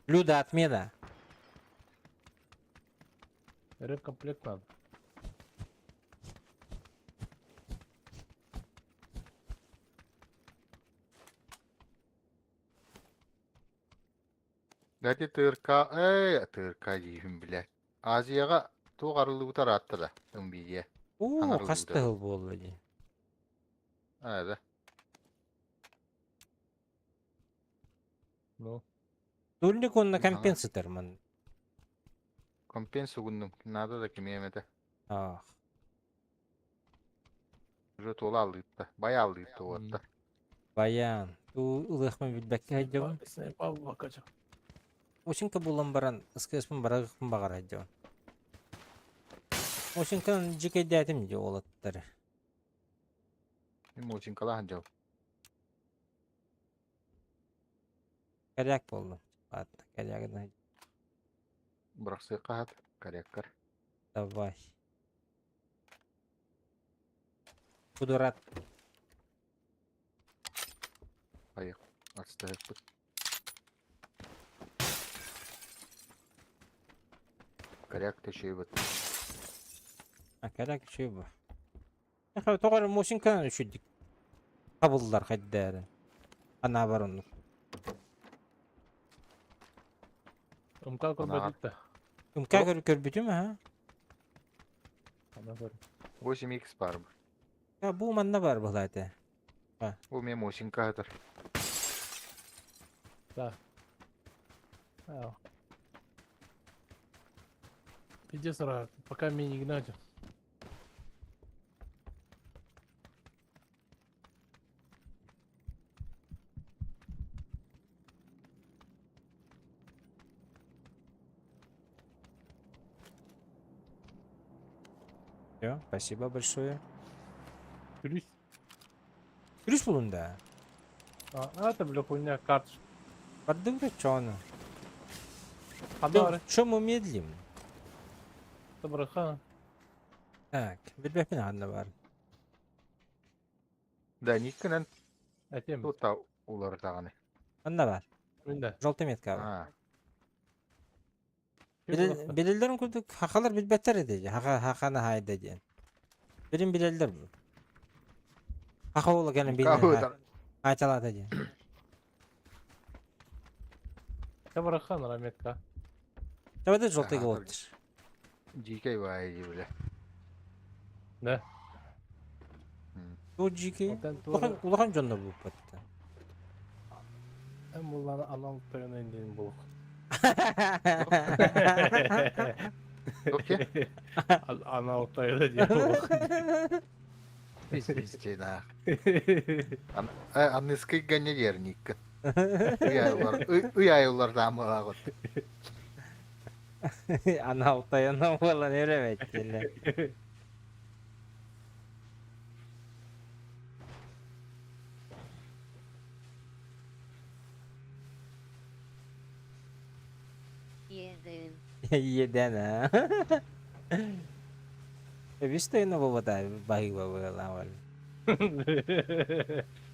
[SPEAKER 3] Люда, отмена.
[SPEAKER 1] Ремкомплект надо.
[SPEAKER 9] Дәти ТРК, эй, ТРК деймін, бля. Азияға туқ арылы атты да, МБД.
[SPEAKER 3] О,
[SPEAKER 9] Анарылы
[SPEAKER 3] қасты болды ди.
[SPEAKER 9] А, да.
[SPEAKER 1] Ну,
[SPEAKER 3] Дульник он на
[SPEAKER 9] Ага.
[SPEAKER 3] компенсатор, ман.
[SPEAKER 9] Компенс угундум. Надо да кимемете.
[SPEAKER 3] Ах.
[SPEAKER 9] Уже тола алыпты. Бая алыпты отта.
[SPEAKER 3] Баян. Ту ылыхмын билбәккә хайдыбын.
[SPEAKER 1] снайпа бакача.
[SPEAKER 3] Осинка булан баран, СКС-пын барагыппын багар хайдыбын. Осинканы жекейдәтим ди олаттары.
[SPEAKER 9] Мен мочинкала жау.
[SPEAKER 3] Коряк болду. Ладно, корягын
[SPEAKER 9] Бырақсы қағат, корректор.
[SPEAKER 3] давай. Буду рад.
[SPEAKER 9] Айық. Отставить. Коррект еще и вот.
[SPEAKER 3] А коряк еще бу. Яха тоғар мосинканы үшүдик. Табылдылар хайдары. Ана бар оны.
[SPEAKER 1] МК көрбөдүк да.
[SPEAKER 3] МК көр көрбүтүм ha?
[SPEAKER 1] Ана көр.
[SPEAKER 9] 8х бар.
[SPEAKER 3] Я бу манна бар булаты.
[SPEAKER 9] Бу мен мосинка атыр.
[SPEAKER 1] Да. А. Иди сразу, пока меня не гнать.
[SPEAKER 3] Все, спасибо большое.
[SPEAKER 1] Плюс
[SPEAKER 3] Күрүс булун да.
[SPEAKER 1] А, это, бля, хуйня, карточка.
[SPEAKER 3] Бардыбыт оччоҕуна.
[SPEAKER 1] Ханна
[SPEAKER 3] Чё мы медлим?
[SPEAKER 1] Быраха.
[SPEAKER 3] Так, билбэппин ханна бар.
[SPEAKER 9] Да, никкинэн
[SPEAKER 1] Этим.
[SPEAKER 9] тута уларытаҕыный.
[SPEAKER 3] Ханна бар?
[SPEAKER 1] Мин да.
[SPEAKER 3] Желтый метка бар.
[SPEAKER 9] Аа.
[SPEAKER 3] Билэллэрин курдук хахалар билбэттэр этэ хаха хахана хайда диэн. Билин билэллэр бу. Хаха уола кэлэн билин айталаата диэн.
[SPEAKER 1] Бырахан раметка.
[SPEAKER 3] Давайте желтый голоттыр.
[SPEAKER 9] Дикэй баайы бile.
[SPEAKER 1] Да.
[SPEAKER 3] Бу дьикэй. Улахан улахан дьонно бууппатта.
[SPEAKER 1] Эн булланы анал тойон индин булук.
[SPEAKER 9] Окей.
[SPEAKER 1] Анал тойон диэн булук.
[SPEAKER 9] Пиздец. Анныскай гэнне диэр никкин. Ый айылар даамыгааҕыт.
[SPEAKER 3] Анал тойон буолан өрөбөттүлэр.
[SPEAKER 2] Иэдээн.
[SPEAKER 3] Иэдээн аа. Үс тойоно буолбата баһыыба быһыылаах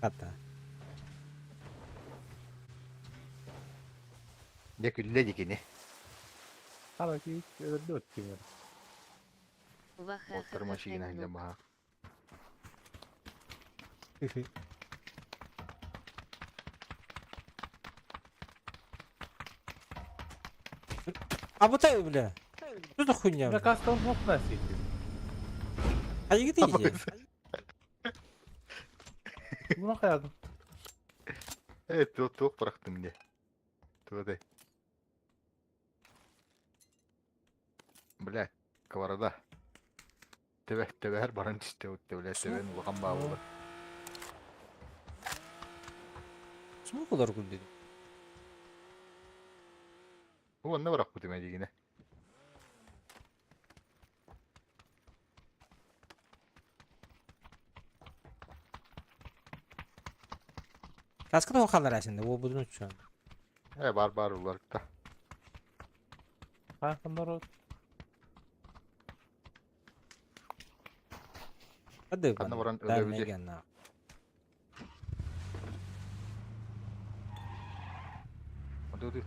[SPEAKER 3] Хата.
[SPEAKER 9] Дьэ күллэ дикини.
[SPEAKER 1] Хара киит өлөрдү өттүгэр.
[SPEAKER 9] Оттор машина
[SPEAKER 2] Вахахахаханнук.
[SPEAKER 9] баха.
[SPEAKER 3] А вот это, бля. Что за хуйня?
[SPEAKER 1] Бля,
[SPEAKER 3] бля?
[SPEAKER 1] каскан блок носить.
[SPEAKER 3] А иди иди.
[SPEAKER 1] Ну хайадым.
[SPEAKER 9] Э, туох туох бырахтым дии. Туодай. Бля, каварада. Төбө төбөһөр баран түстэ утта бля төбөн улахан баабыла.
[SPEAKER 3] Смог олар күлдү.
[SPEAKER 9] Бу онно бырахпытым эдигинэ.
[SPEAKER 3] Каска да халар әсінде, о будун учан.
[SPEAKER 9] Э, бар бар уларыкта.
[SPEAKER 1] Хайхан народ.
[SPEAKER 3] Hadi
[SPEAKER 9] Ханна
[SPEAKER 3] bana.
[SPEAKER 9] баран өлөбүдэ.
[SPEAKER 3] Дальнегена.
[SPEAKER 9] Оду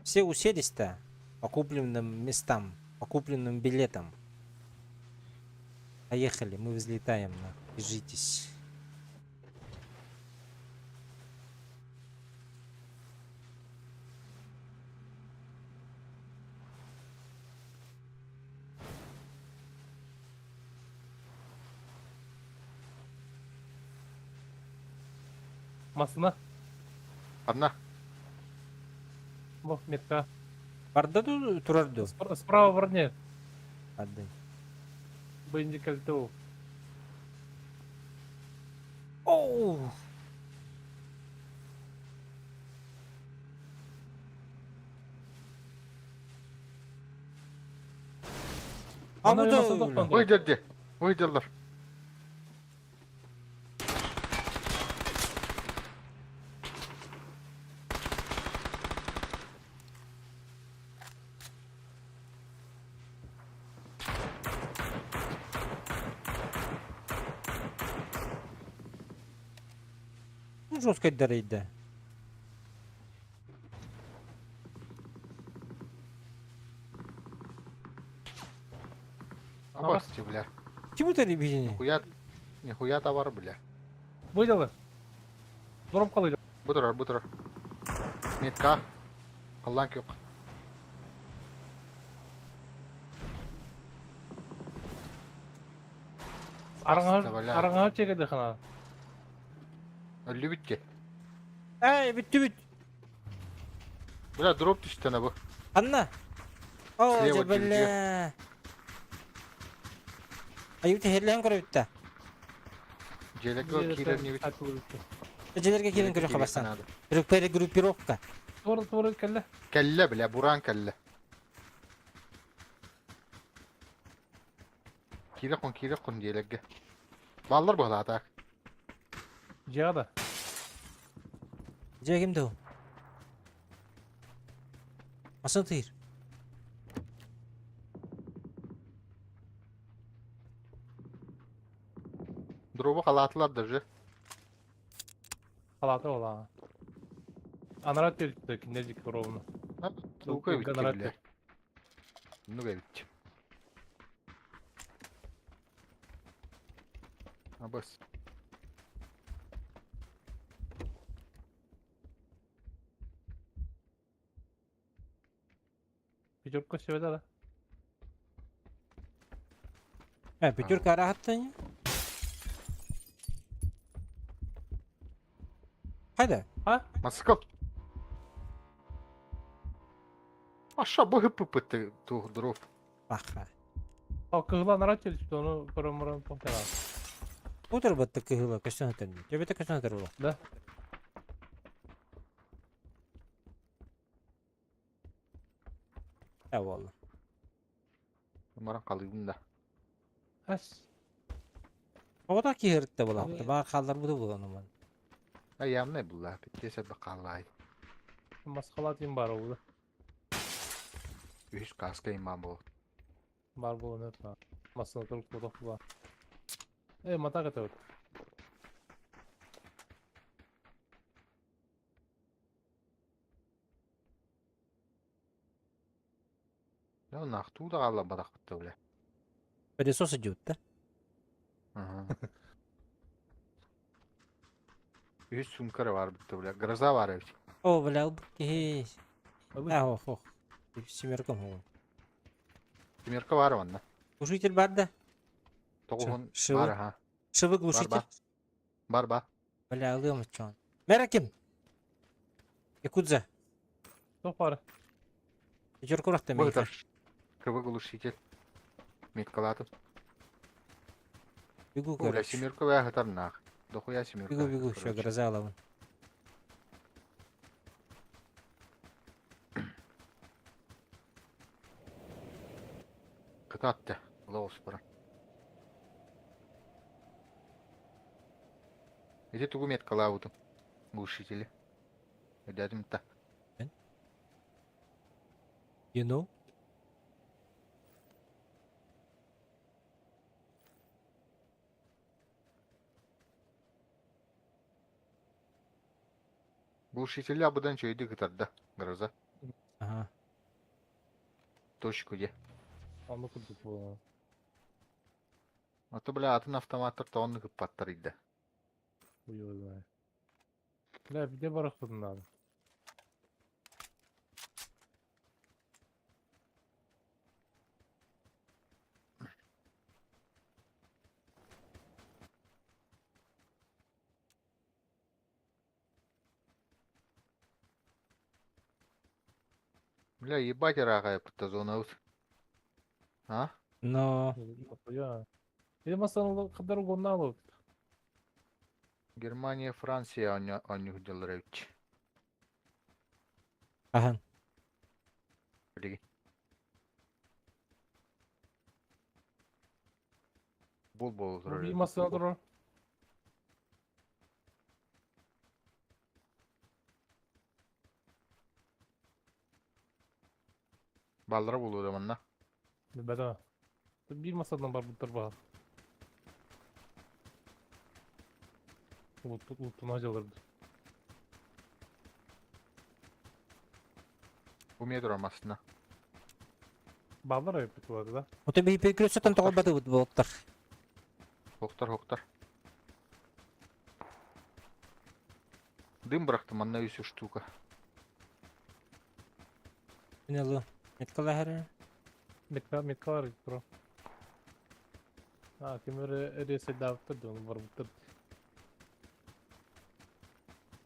[SPEAKER 3] Все уселись-то по купленным местам, по купленным билетам. Поехали, мы взлетаем, на. Держитесь.
[SPEAKER 1] Масына.
[SPEAKER 9] Одна.
[SPEAKER 1] Бу метка.
[SPEAKER 3] Барда ду турарду.
[SPEAKER 1] Справа варне.
[SPEAKER 3] Барды.
[SPEAKER 1] Бенди кальту.
[SPEAKER 3] Оу! А
[SPEAKER 1] Ана
[SPEAKER 3] bu
[SPEAKER 1] masada
[SPEAKER 3] da
[SPEAKER 1] тоқтанды.
[SPEAKER 9] Ой дерде. Ой дерлар.
[SPEAKER 3] жестко дәрейді.
[SPEAKER 9] Абасти, бля.
[SPEAKER 3] Чему ты ребятини?
[SPEAKER 9] Нихуя, нихуя товар, бля.
[SPEAKER 1] Выделы. Дуром қалай.
[SPEAKER 9] Бутырар, бутырар. Метка. Аллан кök.
[SPEAKER 1] Араңа араңа чегеді хана.
[SPEAKER 9] Өллү битте.
[SPEAKER 3] Эй, бүттү бүт.
[SPEAKER 9] Бля, дроп түштү ана бу.
[SPEAKER 3] Анна. О,
[SPEAKER 9] Слева
[SPEAKER 3] бля. Аюты херлен көрөбүттэ.
[SPEAKER 9] Желеге кирер не бит.
[SPEAKER 3] Желерге кирен көрө хабасан. Перегруппировка.
[SPEAKER 1] Тура тура кэллэ.
[SPEAKER 9] Кэллэ, бля, буран кэллэ. Кире кун, кире кун желеге. Баллар бу так.
[SPEAKER 1] Дьиэҕэ да.
[SPEAKER 3] Дьиэ ким дуу? Масын тыыр.
[SPEAKER 9] Дробу халаатылар даже.
[SPEAKER 1] Халаата буолаа. Анараа түөлтэ кинилэр дьикки ровно.
[SPEAKER 9] Тугу эбит
[SPEAKER 1] Анараа
[SPEAKER 9] бile. Нуга эбит. Абас.
[SPEAKER 1] Пятерка себе да.
[SPEAKER 3] Пятерка араһаттан. Хайда?
[SPEAKER 1] А?
[SPEAKER 9] Москва. Аша быһыппыппыт туох дров.
[SPEAKER 3] Баха.
[SPEAKER 1] Ал кыһыла анараа түөлтэ ону көрөн тоҥтара.
[SPEAKER 3] Утар батта кыһыла көстөн өтөн. Төбөтө көстөн өтөр була.
[SPEAKER 1] Да.
[SPEAKER 3] Ә буолла.
[SPEAKER 9] Баран халыыбын да.
[SPEAKER 1] Ас.
[SPEAKER 3] Оҕото киһиртте була. Баар хаалларбыты була онуман.
[SPEAKER 9] А явно булла. Биттесе бакалай.
[SPEAKER 1] Маскалат им бар oldu.
[SPEAKER 9] Үһүс каска имам бол.
[SPEAKER 1] Бар буолан это. Масына турук тутах була. Э, матак это вот.
[SPEAKER 9] Я нахтуу да хаалла барахпытта бile.
[SPEAKER 3] Пылесос идет, да?
[SPEAKER 9] Үһүс сумка бар битте бile. Гроза бар эбит.
[SPEAKER 3] О, бля, киһи. А, ох, ох. Семерком оҕо.
[SPEAKER 9] Семерка бар онна.
[SPEAKER 3] Глушитель бар да?
[SPEAKER 9] Тоҕуһун
[SPEAKER 3] Шивы.
[SPEAKER 9] бар ха.
[SPEAKER 3] Шивы
[SPEAKER 9] Бар
[SPEAKER 3] глушитель.
[SPEAKER 9] бар. Бар бар.
[SPEAKER 3] Бля, ылыам чон. Мэра ким? Якудза.
[SPEAKER 1] Туох бар.
[SPEAKER 3] Пятерку рахта
[SPEAKER 9] Быһытар. Кыбы глушитель. Меткалатым.
[SPEAKER 3] Бегу,
[SPEAKER 9] Бля,
[SPEAKER 3] короче.
[SPEAKER 9] семерка баа нах. Дохуя семерка.
[SPEAKER 3] Бегу, бегу, все,
[SPEAKER 9] короче.
[SPEAKER 3] гроза лавын.
[SPEAKER 9] Кытатты. Лоус бара. Эти тугу меткалаабытым. Глушители. Өйдөөтүм та.
[SPEAKER 3] You know?
[SPEAKER 9] Глушители абыдан чөйдү кытарда. Гроза.
[SPEAKER 3] Ага.
[SPEAKER 9] Точку де.
[SPEAKER 1] Онну курдук буолан.
[SPEAKER 9] А то бля атын автоматтар тоҕонну кыппаттар идэ.
[SPEAKER 1] Хуй знает. Бля, где барахпытын надо?
[SPEAKER 9] Бля, ебать ыраах пытта зона А?
[SPEAKER 3] Но...
[SPEAKER 1] Нахуя? Или масаны кадар угоннал.
[SPEAKER 9] Германия, Франция онньу дьаллар эбит.
[SPEAKER 3] Ахан.
[SPEAKER 9] Билиги. Бол бол турар.
[SPEAKER 1] Би масаны турар.
[SPEAKER 9] Баллара болуу да манна.
[SPEAKER 1] Бәдә. Биир масадан бар буттар баар. Улуттуна дьаллар.
[SPEAKER 9] Умее турар массына.
[SPEAKER 1] Баллар айыппыт болады да.
[SPEAKER 3] Ото би перекрестен тоҕо батыбыт буолуптар.
[SPEAKER 9] Хоктар хоктар. Дым бырахтым манна үс штука.
[SPEAKER 3] Мин ылы. Меткалаһары.
[SPEAKER 1] Метка меткалар тура. А, кемер ресе давтыр да бар буттар.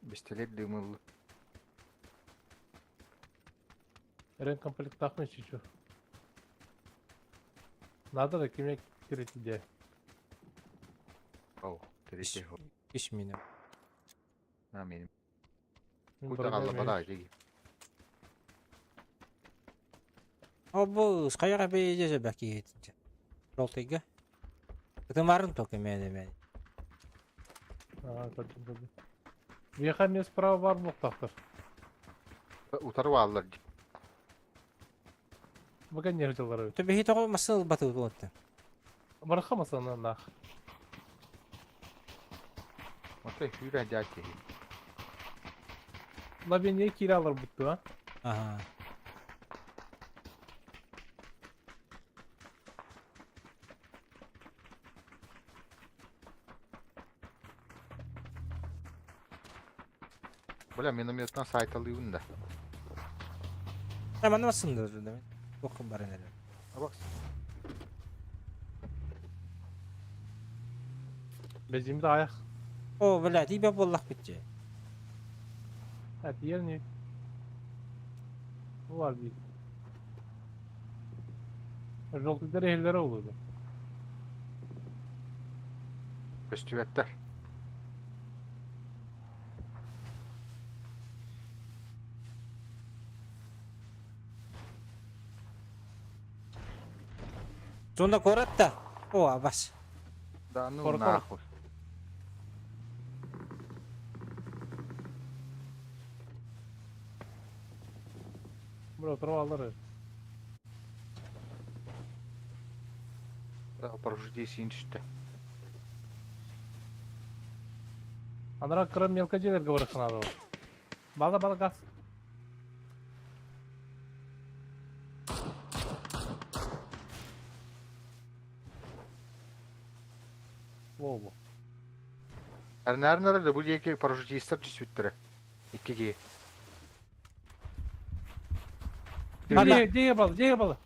[SPEAKER 9] Пистолет дымыл.
[SPEAKER 1] Рен комплект тахмын чичу. Надо да кеме кирет иде.
[SPEAKER 9] Оу, третий.
[SPEAKER 3] Иш мине.
[SPEAKER 9] А, мен. Куда алла бада деги.
[SPEAKER 3] Обу, скаяга би жеже баки. Ролтыга. Тымарын токе мене мене.
[SPEAKER 1] Аа, көрдүм, көрдүм. Миэхэ эмиэ справа баар буолуохтаахтар.
[SPEAKER 9] Утары бааллар дии.
[SPEAKER 1] Бу кэнниэ дьыллар эбит.
[SPEAKER 3] Төбөһи тоҕо массыына ылбатыбыт уонтан.
[SPEAKER 1] Барахха масынанаах.
[SPEAKER 9] Отой сүүрэ дьаа киһи.
[SPEAKER 1] Лавиния киирэ аларбыт дуо?
[SPEAKER 3] Аха.
[SPEAKER 9] Бля, минометтан сайталыыбын да.
[SPEAKER 3] Э, манна массыына да Туох баран эрэр.
[SPEAKER 9] Абакс.
[SPEAKER 1] Бэзимит аҕыйах.
[SPEAKER 3] О, бля, тиийбэт буоллахпыт дии.
[SPEAKER 1] А, тиийэр ини. Бу бар биир. Желтыйдар иһэллэрэ буолуо дуо?
[SPEAKER 9] Көстүбэттэр.
[SPEAKER 3] Зона куорат да? О, абас.
[SPEAKER 9] Да ну
[SPEAKER 1] Кор-кор.
[SPEAKER 9] нахуй.
[SPEAKER 1] Бро, оторваллар.
[SPEAKER 9] Да, прожди синчте.
[SPEAKER 1] Анара кыра мелко дьиэлэргэ барыахха наада. Бала бала газ. Во-во.
[SPEAKER 9] Эрнээр да бу диэки парашютистар түспүттэрэ. Икки киһи.
[SPEAKER 3] Бала.
[SPEAKER 1] Дьиэ, дьиэ бала, дьиэ бала.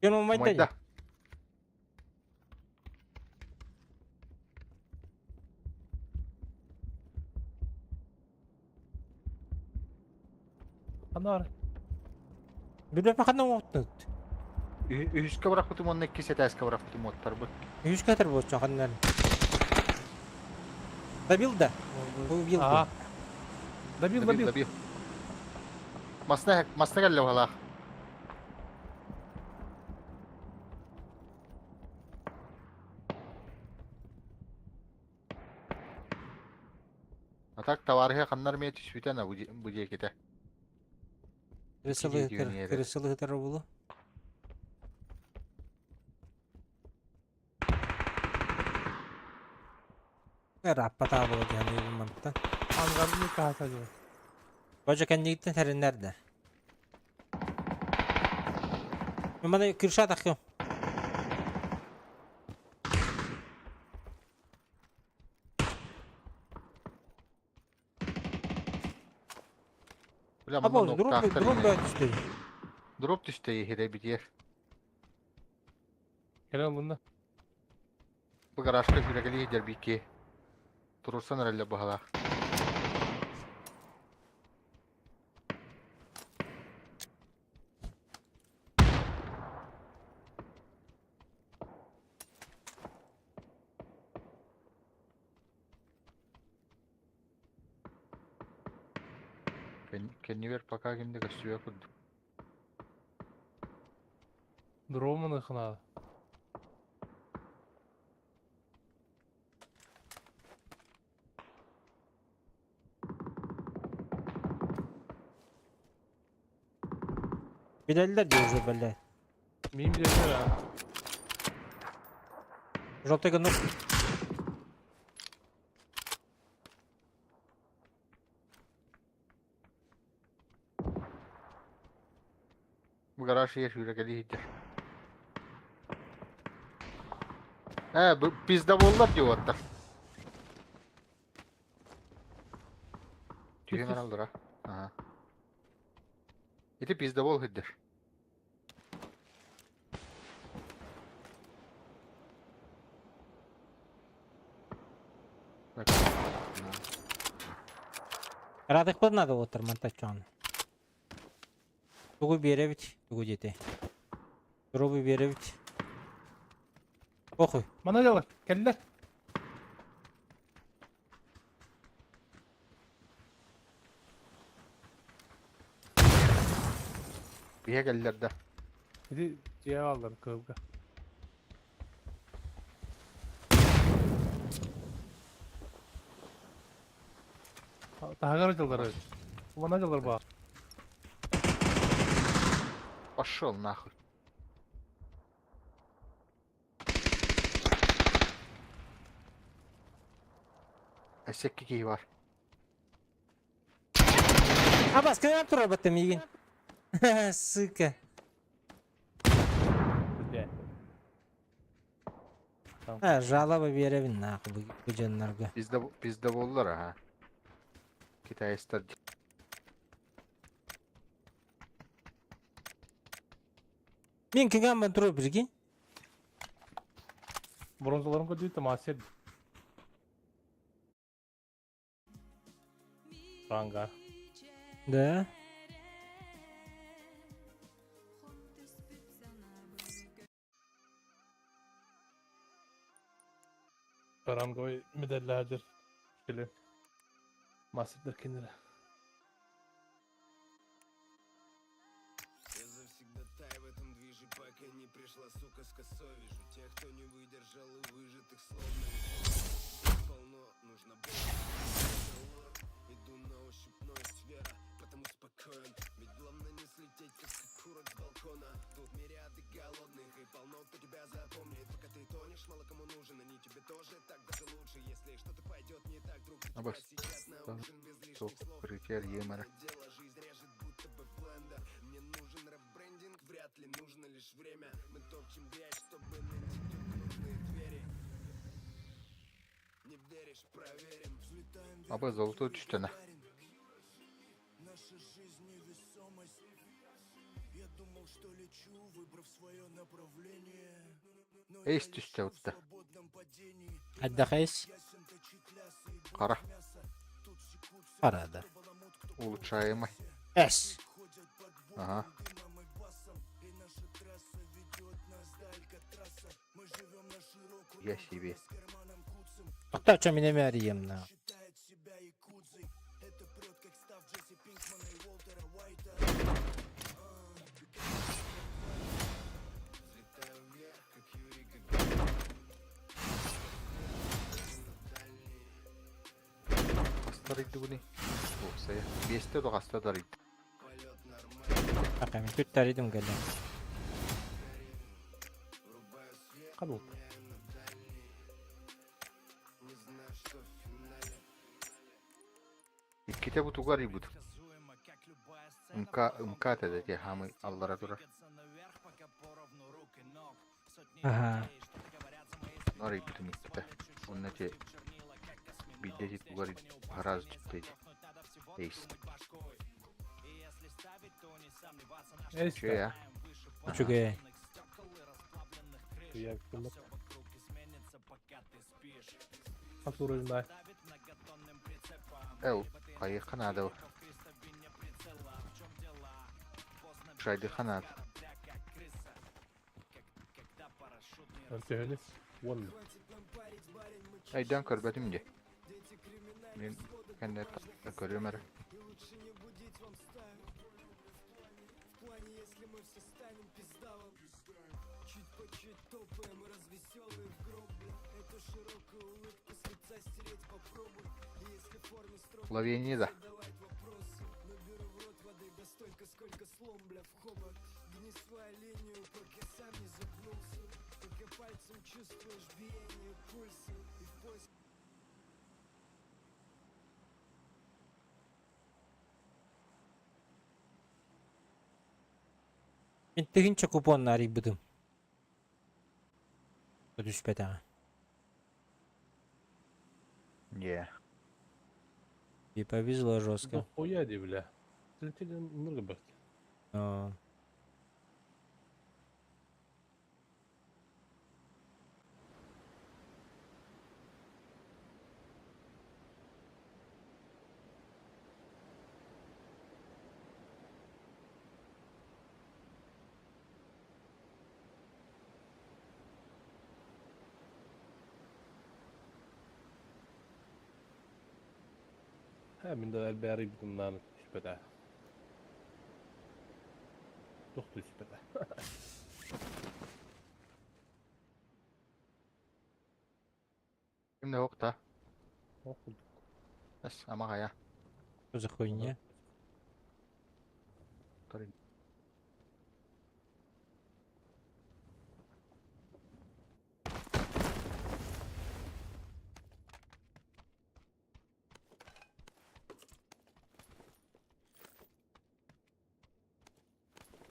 [SPEAKER 3] Дьон умайда
[SPEAKER 9] Умайда.
[SPEAKER 1] Анар.
[SPEAKER 3] Бүлөпө ханна оҥоттут?
[SPEAKER 9] Үһүскэ бырахпытым уонна иккис этээскэ бырахпытым уоттарбыт.
[SPEAKER 3] Үһүскэ этэр буолчу ханна. Добил да? Убил
[SPEAKER 1] Ага. Добил, добил.
[SPEAKER 9] Добил. Масна масна кэллэ баһалаах. А так товарыһа ханнар эмиэ түспүтэ на бу диэкитэ.
[SPEAKER 3] Кырысылыһытар булу. Раппатаа була диэн мантан.
[SPEAKER 1] Ангарны каһата диэн.
[SPEAKER 3] Бажа кэннигиттэн тэриннэр да. Маны крыша таххым.
[SPEAKER 9] Бля,
[SPEAKER 3] Або,
[SPEAKER 9] манна
[SPEAKER 3] дроп,
[SPEAKER 9] ноктаахтар
[SPEAKER 3] дроп
[SPEAKER 9] иһинэ.
[SPEAKER 3] бөт түстэ.
[SPEAKER 9] Дроп түстэ иһирэ битиэр.
[SPEAKER 1] Кэлэн ылынна.
[SPEAKER 9] Бу гаражка күрэгэлии дьэрбиикки. Турурсан эрэллэр баһалаах. Кэннибэр пока кимде көстүбэ курдук.
[SPEAKER 1] Дроманы хана.
[SPEAKER 3] Билэллэр дии уже бэлэ.
[SPEAKER 1] Мин билэллэр а.
[SPEAKER 3] Желтый гыннык.
[SPEAKER 9] Бу гараж иһэр сүүрэкэлии сылдьар. Ээ, бу пизда буоллар дии уоттар. Түһэн араллара. Аха. Ити пиздобол сылдьар. Так.
[SPEAKER 3] Ыраатыахпыт наада уоттар мантаччоҕуна. Тугу биэрэбит, тугу диэтэ. Дробу биэрэбит. Похуй.
[SPEAKER 1] Мана дьалар, кэллэр.
[SPEAKER 9] Биһэ кэллэр да.
[SPEAKER 1] Ити дьиэ аллар кыылга. Таһыгар дьаллар. Мана дьаллар баа.
[SPEAKER 9] Пошел нахуй. Өссө киһи бар.
[SPEAKER 3] Абас, кыҥаан турар баттым миигин. Сука.
[SPEAKER 1] Бля.
[SPEAKER 3] А, жалоба биэрэбин нахуй бу бу дьоннорго.
[SPEAKER 9] Пизда, пиздаболлар, ага. Китайстар.
[SPEAKER 3] Мин кыҥаан турар прикинь.
[SPEAKER 1] Бронзаларын көрдүү тамасер. Ранга.
[SPEAKER 3] Да.
[SPEAKER 1] Ранговый медалләдер. Кили. Мастердер кинилер.
[SPEAKER 11] Я завсегдатай в этом движе, пока не пришла сука с косой. Вижу тех, кто не выдержал и выжатых словно полно, нужно больше. Иду на ощупь, но есть вера, потому спокоен. Ведь главное не слететь, как окурок с балкона. Тут мириады голодных и полно, кто тебя запомнит. Пока ты тонешь, мало кому нужен, они тебе тоже так даже лучше. Если что-то пойдет не так, друг, за тебя
[SPEAKER 9] Абас.
[SPEAKER 11] сидят на
[SPEAKER 9] Там
[SPEAKER 11] ужин без лишних
[SPEAKER 9] Топ
[SPEAKER 11] слов.
[SPEAKER 9] критерий емера.
[SPEAKER 11] Дело жизнь режет, будто бы блендер. Мне нужен ребрендинг, вряд ли нужно лишь время. Мы топчем грязь, чтобы найти тут нужные двери. Не веришь, проверим. Взлетаем вверх,
[SPEAKER 9] Аба золотой түстene.
[SPEAKER 11] Наша жизнь невесомость. Я думал, что лечу, выбрав свое направление. Но
[SPEAKER 9] Эйс түстэ утта.
[SPEAKER 11] в свободном падении.
[SPEAKER 3] Отдыхайс.
[SPEAKER 11] Ясен точит лясы и
[SPEAKER 9] Қара.
[SPEAKER 11] мясо. Тут секутся,
[SPEAKER 3] Парада.
[SPEAKER 9] Улучшаемый.
[SPEAKER 3] Эс.
[SPEAKER 11] ходят под
[SPEAKER 9] Ага.
[SPEAKER 11] дымом и басом. И наша трасса ведет нас до Алькатраса. Мы живем на широкую
[SPEAKER 9] Я себе.
[SPEAKER 11] с карманом куцым.
[SPEAKER 3] Тоқтау мен эме арыйым на.
[SPEAKER 11] Считает себя якудзой. Это прет, как став Джесси Пинкмана и Уолтера Уайта. Взлетаю вверх, как Юрий Гагарин.
[SPEAKER 9] Астарыйды бұны. Опсая. Бесте до астарыйды.
[SPEAKER 11] Полет нормальный,
[SPEAKER 3] Бака мен күт арыйдым кэллэ.
[SPEAKER 11] врубаю свет,
[SPEAKER 1] Кабыл.
[SPEAKER 11] меняю на дальний. Не знаю, что в финале.
[SPEAKER 9] Икките бу тугар ибут. МК, МК теді хамы аллара турар.
[SPEAKER 3] Ага.
[SPEAKER 9] Нар ибутум икките. Онна те бидде тугар хараз түттейdi. Эйс.
[SPEAKER 1] Эс.
[SPEAKER 9] Че я?
[SPEAKER 3] Үчүгэй.
[SPEAKER 1] Я кымыт. Хас уровень да.
[SPEAKER 9] Эл, кайы канады. Шайды канады.
[SPEAKER 1] Өртөһөнүс. Вон.
[SPEAKER 9] Айдан көрбөтүм де. Мен кенде көрөм әрі.
[SPEAKER 11] И лучше не будить вам стаю. В плане, если мы все станем пиздавом. Чуть по чуть топаем, развеселые в гроб, бля. Эту широкую улыбку с лица стереть попробуй. И если в форме строго
[SPEAKER 9] Словения да.
[SPEAKER 11] задавать вопросы, наберу в рот воды да столько, сколько слом, бля, в хобот. Гни свою линию, пока сам не запнулся. Пока пальцем чувствуешь биение пульса. И в поиск
[SPEAKER 3] Мен тыгынча купон арыйбытым. Түспэт аҕа.
[SPEAKER 9] Не.
[SPEAKER 3] И повезло жестко.
[SPEAKER 1] Да хуя ди, бля. Слетели много бахт.
[SPEAKER 3] Но...
[SPEAKER 1] Мин да элбээри бутуннаан түспэтэ. Туох түспэтэ.
[SPEAKER 9] Ким да охта.
[SPEAKER 1] Ох курдук.
[SPEAKER 9] Эс, ама хайа.
[SPEAKER 3] Что за хуйня?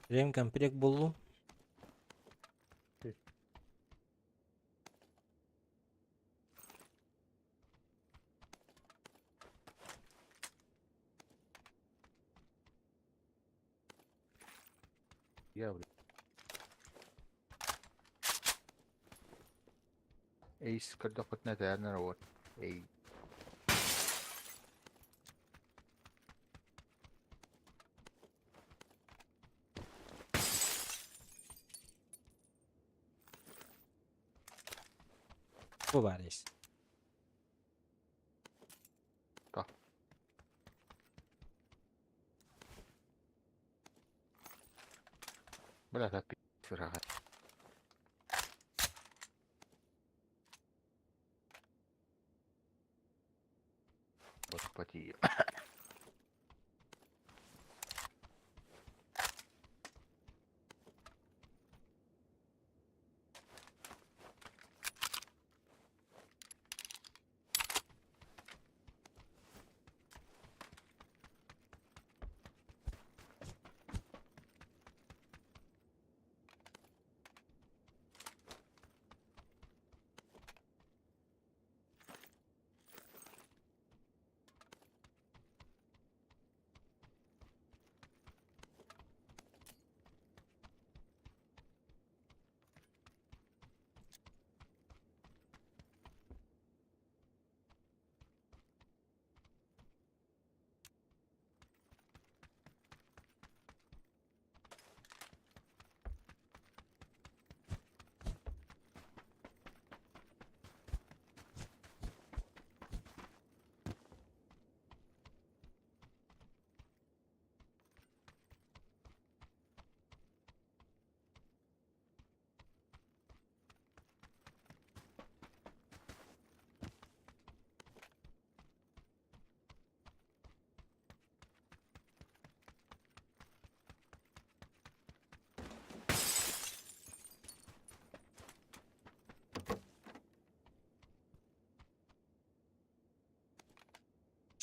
[SPEAKER 3] Ремкомплект буллум.
[SPEAKER 9] Я, блядь. Эйс көрдөхпүтүнэ тэрнэр уот. Эй.
[SPEAKER 3] Бу баар ис.
[SPEAKER 9] Да. Бля, это пи***ц ыраах. Господи.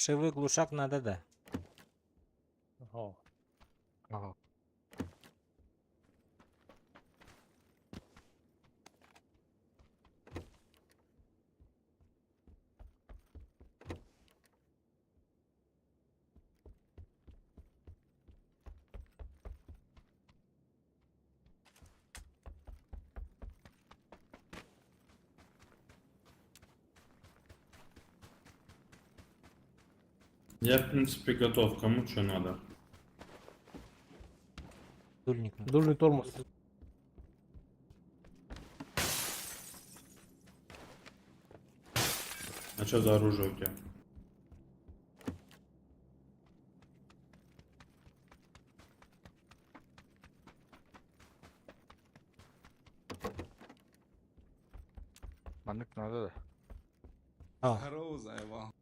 [SPEAKER 3] Шивы глушак надо да.
[SPEAKER 1] О,
[SPEAKER 9] Ага.
[SPEAKER 7] Я, в принципе, готов. Кому что надо?
[SPEAKER 3] Дульник. надо.
[SPEAKER 1] дульный тормоз.
[SPEAKER 7] А что за оружие у тебя?
[SPEAKER 9] Маннык надо да.
[SPEAKER 3] О,
[SPEAKER 11] Здорово, заебал.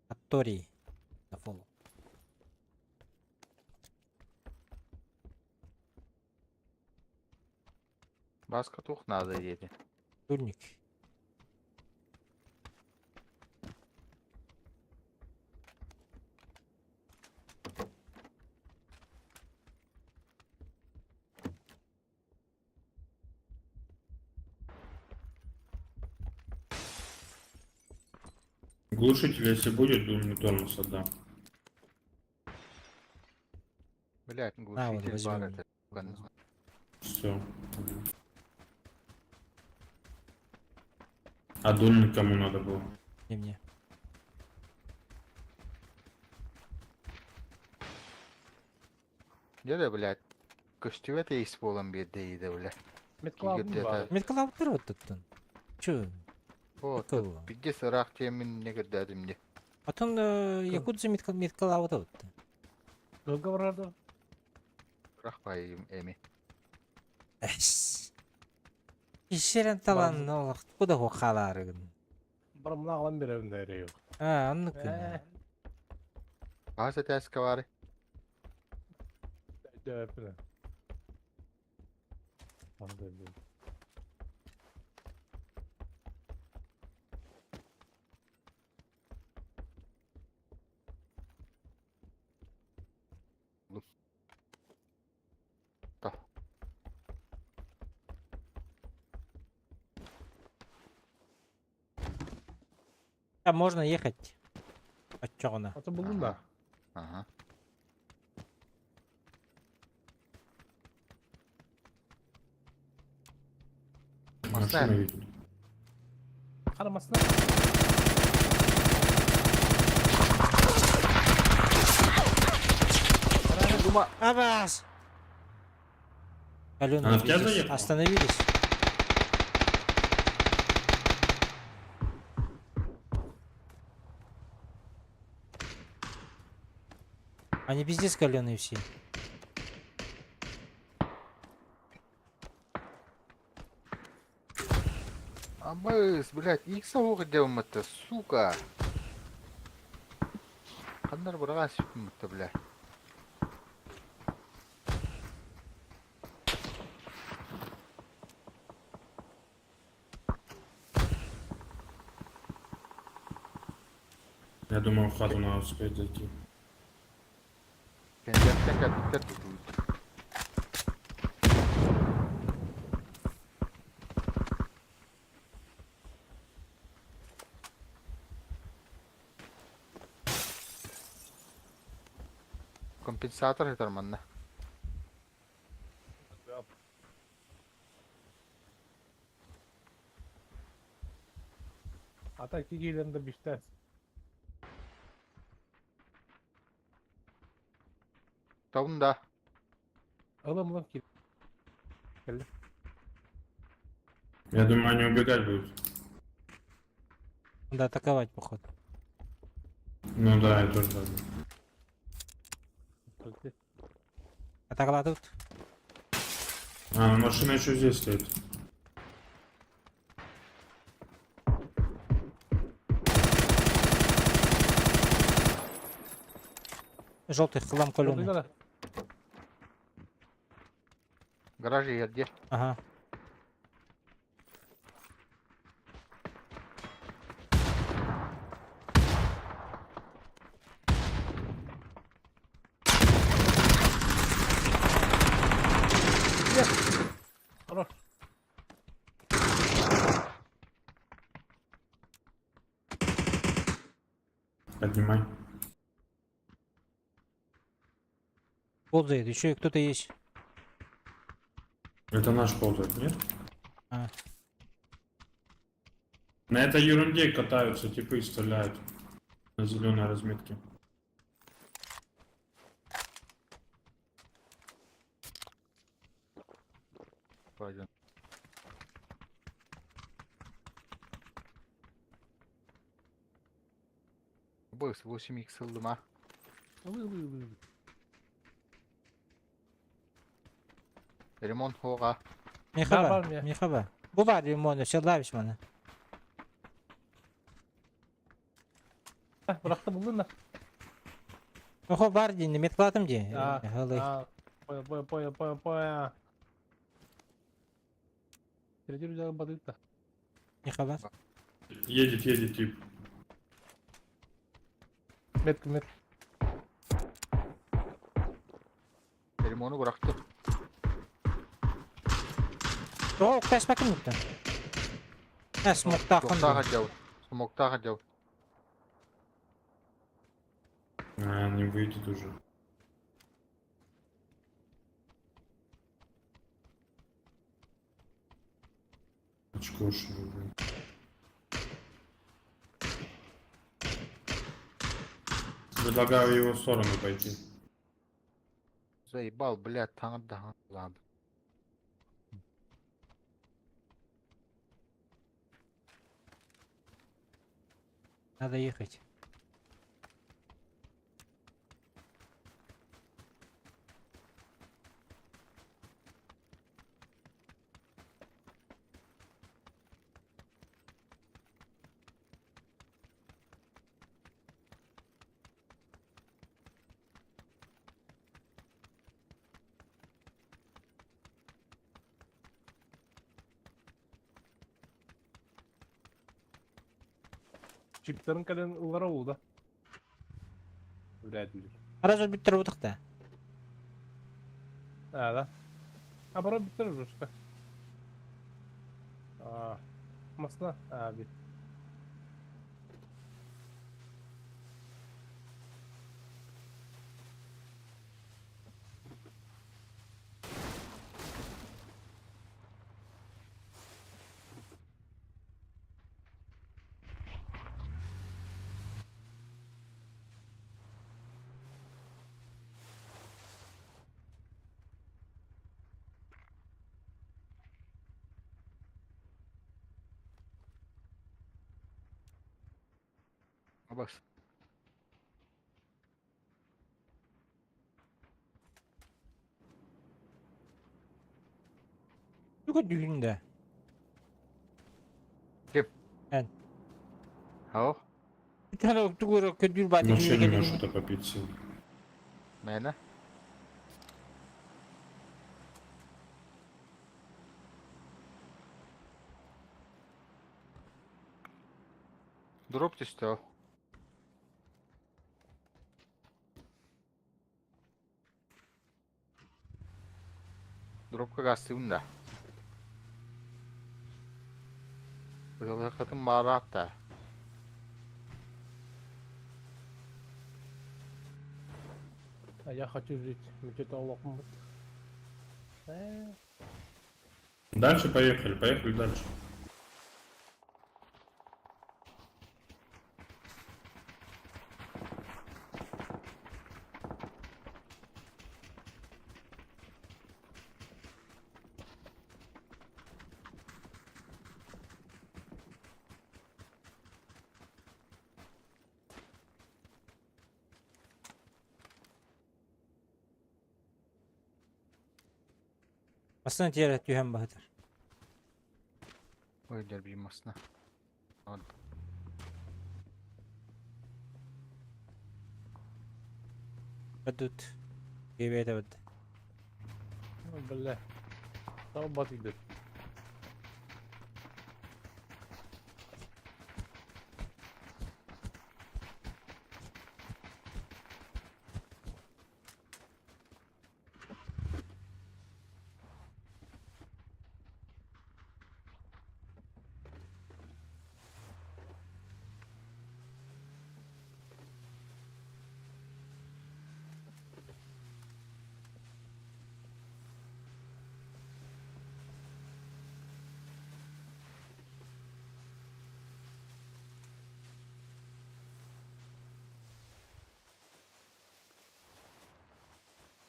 [SPEAKER 3] Атори. На фоллоу.
[SPEAKER 9] Баска тух надо дети.
[SPEAKER 3] Дульник.
[SPEAKER 7] Глушитель, если будет, думаю, тормоз отдам.
[SPEAKER 9] Блять,
[SPEAKER 3] вот
[SPEAKER 9] глушитель
[SPEAKER 3] возьмем.
[SPEAKER 9] бар это. сука, нахуй.
[SPEAKER 7] Все. А дульник кому надо было?
[SPEAKER 3] Не мне.
[SPEAKER 9] Где блядь? Көстүбэт эйс буолан биэрдэ иде, бля.
[SPEAKER 1] Медклаб
[SPEAKER 9] Кигерде
[SPEAKER 1] бар.
[SPEAKER 9] это.
[SPEAKER 3] Медклаб вот тут. Чё?
[SPEAKER 9] Вот,
[SPEAKER 3] Такого.
[SPEAKER 9] пиздец ыраах тиэммин не көрдөөтүм дии.
[SPEAKER 3] Оттон Якутза меткалаабыта бутта.
[SPEAKER 1] Долго барар.
[SPEAKER 9] Рахпай эми.
[SPEAKER 3] Ишерен талан олох куда хохалаарыгын.
[SPEAKER 1] Барымна алан беребин да yok.
[SPEAKER 3] А, оннук гына.
[SPEAKER 9] Хаһыс этээскэ баарый?
[SPEAKER 1] Дөпүнэ. Анда бу.
[SPEAKER 9] Та.
[SPEAKER 3] А можно ехать. Отчоҕуна.
[SPEAKER 1] Ата булдум да.
[SPEAKER 9] Ага.
[SPEAKER 7] Машина едет.
[SPEAKER 1] Карамасына.
[SPEAKER 9] Дума.
[SPEAKER 3] Абас! Алена,
[SPEAKER 7] Она в тебя
[SPEAKER 3] пиздец.
[SPEAKER 7] заехала?
[SPEAKER 3] Остановились. Они пиздец каленые все.
[SPEAKER 9] А мы, блядь, икс делаем это, сука. Ханнар брас, это, бля.
[SPEAKER 7] Я думаю, в хату надо успеть зайти.
[SPEAKER 9] Кендерттен кәбиттер тут. Компенсатор это манна.
[SPEAKER 1] Ата кигилерinde биште.
[SPEAKER 9] Табында.
[SPEAKER 1] Алам алам кил.
[SPEAKER 7] Я думаю, они убегать будут.
[SPEAKER 3] Надо атаковать, походу.
[SPEAKER 7] Ну да, я тоже так.
[SPEAKER 3] Атаковать тут.
[SPEAKER 7] А, ну машина еще здесь стоит.
[SPEAKER 3] Желтый хлам каленый.
[SPEAKER 9] Гаражи где?
[SPEAKER 3] Ага.
[SPEAKER 1] Хорош.
[SPEAKER 7] Поднимай.
[SPEAKER 3] Ползает, еще и кто-то есть.
[SPEAKER 7] Это наш ползает, нет?
[SPEAKER 3] А.
[SPEAKER 7] На этой ерунде катаются типы и стреляют. На зеленой разметке.
[SPEAKER 9] Пойдем. Быс, 8 х ылдым, а. Ремонт хоға.
[SPEAKER 3] Михаба,
[SPEAKER 1] бар мне.
[SPEAKER 3] Михаба. Бу бар ремонт, все лавиш мана.
[SPEAKER 1] Быракты булдун да.
[SPEAKER 3] Охо бар дин, меткалатым ди.
[SPEAKER 1] А,
[SPEAKER 3] Халый.
[SPEAKER 1] А, понял, понял, понял, понял, понял. Третий взял бадыта.
[SPEAKER 3] Михаба.
[SPEAKER 7] Едет, едет тип.
[SPEAKER 1] Метка, метка.
[SPEAKER 9] Ремонту бырақты.
[SPEAKER 3] О, кәс бакын муктан. Ә, смокта
[SPEAKER 9] Тоқтаға
[SPEAKER 3] кын.
[SPEAKER 9] жау. Смоктаға жау.
[SPEAKER 7] А, не выйдет уже. Очко блин. Предлагаю в его сторону пойти.
[SPEAKER 9] Заебал, блядь, таңыр ладно.
[SPEAKER 3] Надо ехать.
[SPEAKER 1] Чиптарын кэлэн ылара уу да? Вряд ли.
[SPEAKER 3] Раз бүттэр бутахта.
[SPEAKER 1] А, да. А бара бүттэр уже. А, масна. А, бит.
[SPEAKER 9] Абас.
[SPEAKER 3] Туга дүүндэ.
[SPEAKER 9] Ким?
[SPEAKER 3] Эн.
[SPEAKER 9] Ау.
[SPEAKER 3] Тана тугура көдүр бааты
[SPEAKER 7] В машине можешь что-то попить сил.
[SPEAKER 9] Мэна. Дроп түстө. Дропка гастыым да. Быһылыхатын баараат да.
[SPEAKER 1] А я хочу жить. Мне что-то лохмут.
[SPEAKER 7] Дальше поехали, поехали дальше.
[SPEAKER 3] Масына тиэрэ түһэн баһытар.
[SPEAKER 9] Ой, дерби масна.
[SPEAKER 3] Бадут. Кебете бад.
[SPEAKER 1] Бля. Там бат идет.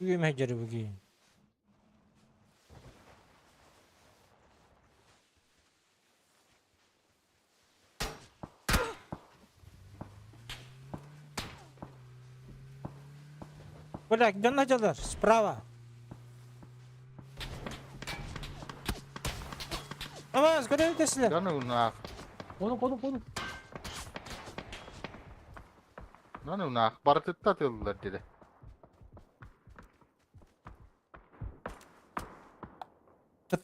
[SPEAKER 3] Үгүм хеджери буги. Бля, где началар? Справа. Амаз, куда ты сля?
[SPEAKER 9] Да ну нах.
[SPEAKER 1] Кону, кону, кону.
[SPEAKER 9] Да ну нах. Барытытта тыллар dedi.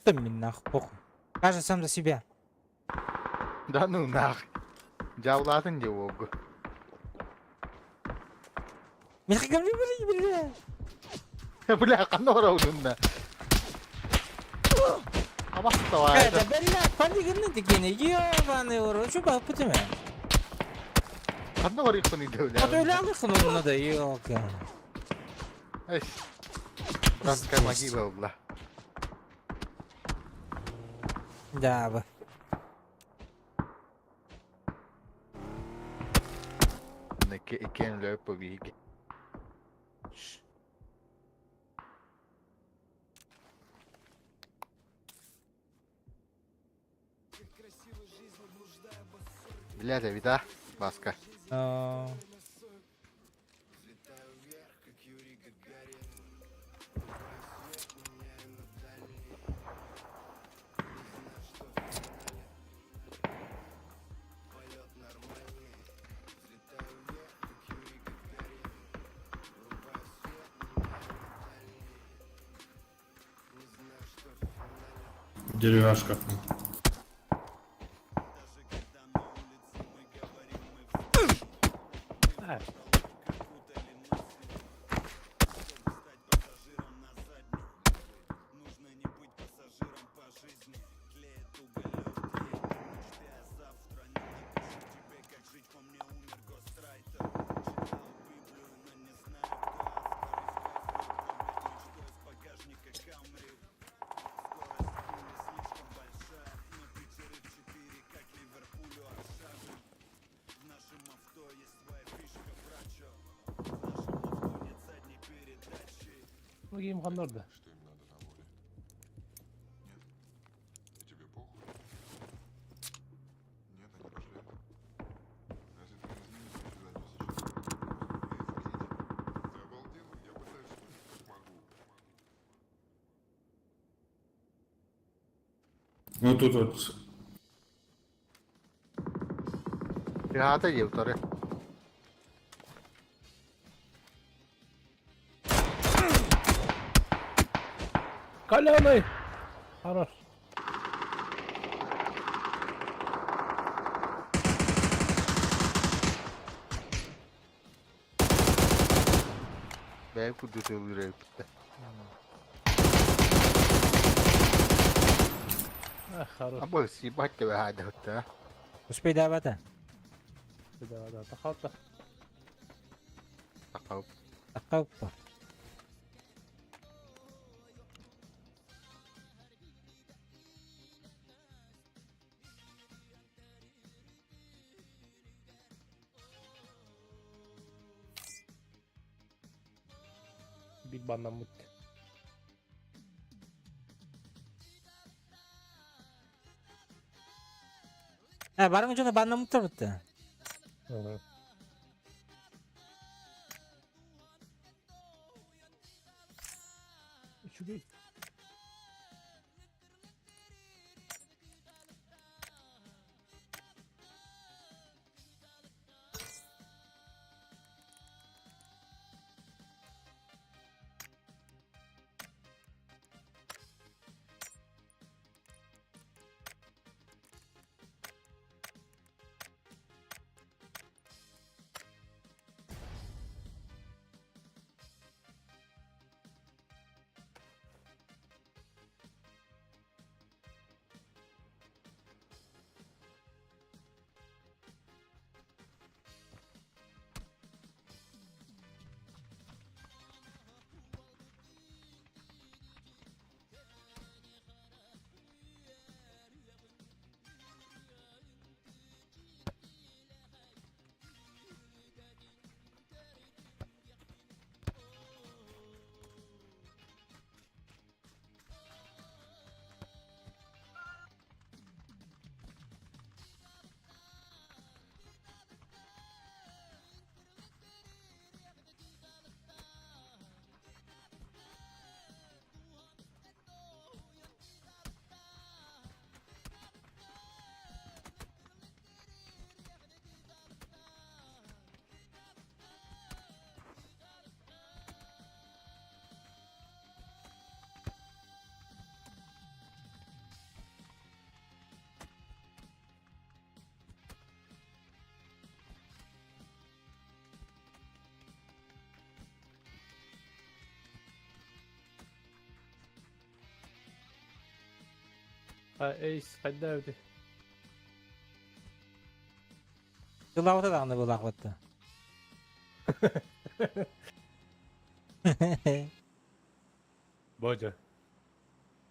[SPEAKER 3] Ты мин нах, похуй. Кажется сам за себя.
[SPEAKER 9] Да ну нах. Жаулатын де огу.
[SPEAKER 3] Бля.
[SPEAKER 9] Бля, қандай ораудын Абас давай.
[SPEAKER 3] Да бля, палигин дигени, ёбаный урод, что ба путеме?
[SPEAKER 9] Қандай орықпын иде бля.
[SPEAKER 3] А то ілялыхын онна да, ёлка.
[SPEAKER 9] Эш. Братская могила бла.
[SPEAKER 3] Да, бы.
[SPEAKER 9] Иккен löp биги. Бля, да, Баска.
[SPEAKER 3] А,
[SPEAKER 11] Взлетаю вверх, как Юрий Гагарин. Врубаю свет, меняю на дальний. Не знаю, что в финале. Полет нормальный. Взлетаю вверх, как Юрий Гагарин. Врубаю свет, меняю на дальний. Не знаю, что в финале.
[SPEAKER 7] В деревяшках.
[SPEAKER 11] Даже когда на улице мы говорим, мы
[SPEAKER 1] А, ну ким ханнарда?
[SPEAKER 7] Ну тут вот
[SPEAKER 9] Пирата дии утары.
[SPEAKER 1] Каленый! Хорош.
[SPEAKER 9] Бэйэ курдук ыллыыр эбит.
[SPEAKER 1] Эх, хорош.
[SPEAKER 9] Абы съебать тебя хаада
[SPEAKER 3] Успейдаабата.
[SPEAKER 1] Да, да, тахалта.
[SPEAKER 9] Тахал.
[SPEAKER 3] Тахалта.
[SPEAKER 1] Биг баннаммыт.
[SPEAKER 3] Э, барың дьоно баннаммыттар бытта.
[SPEAKER 1] Үчүгэй. Эйс, хайда эбити.
[SPEAKER 3] Тылаабыта даҕаны былаахпатта.
[SPEAKER 1] Бодьо.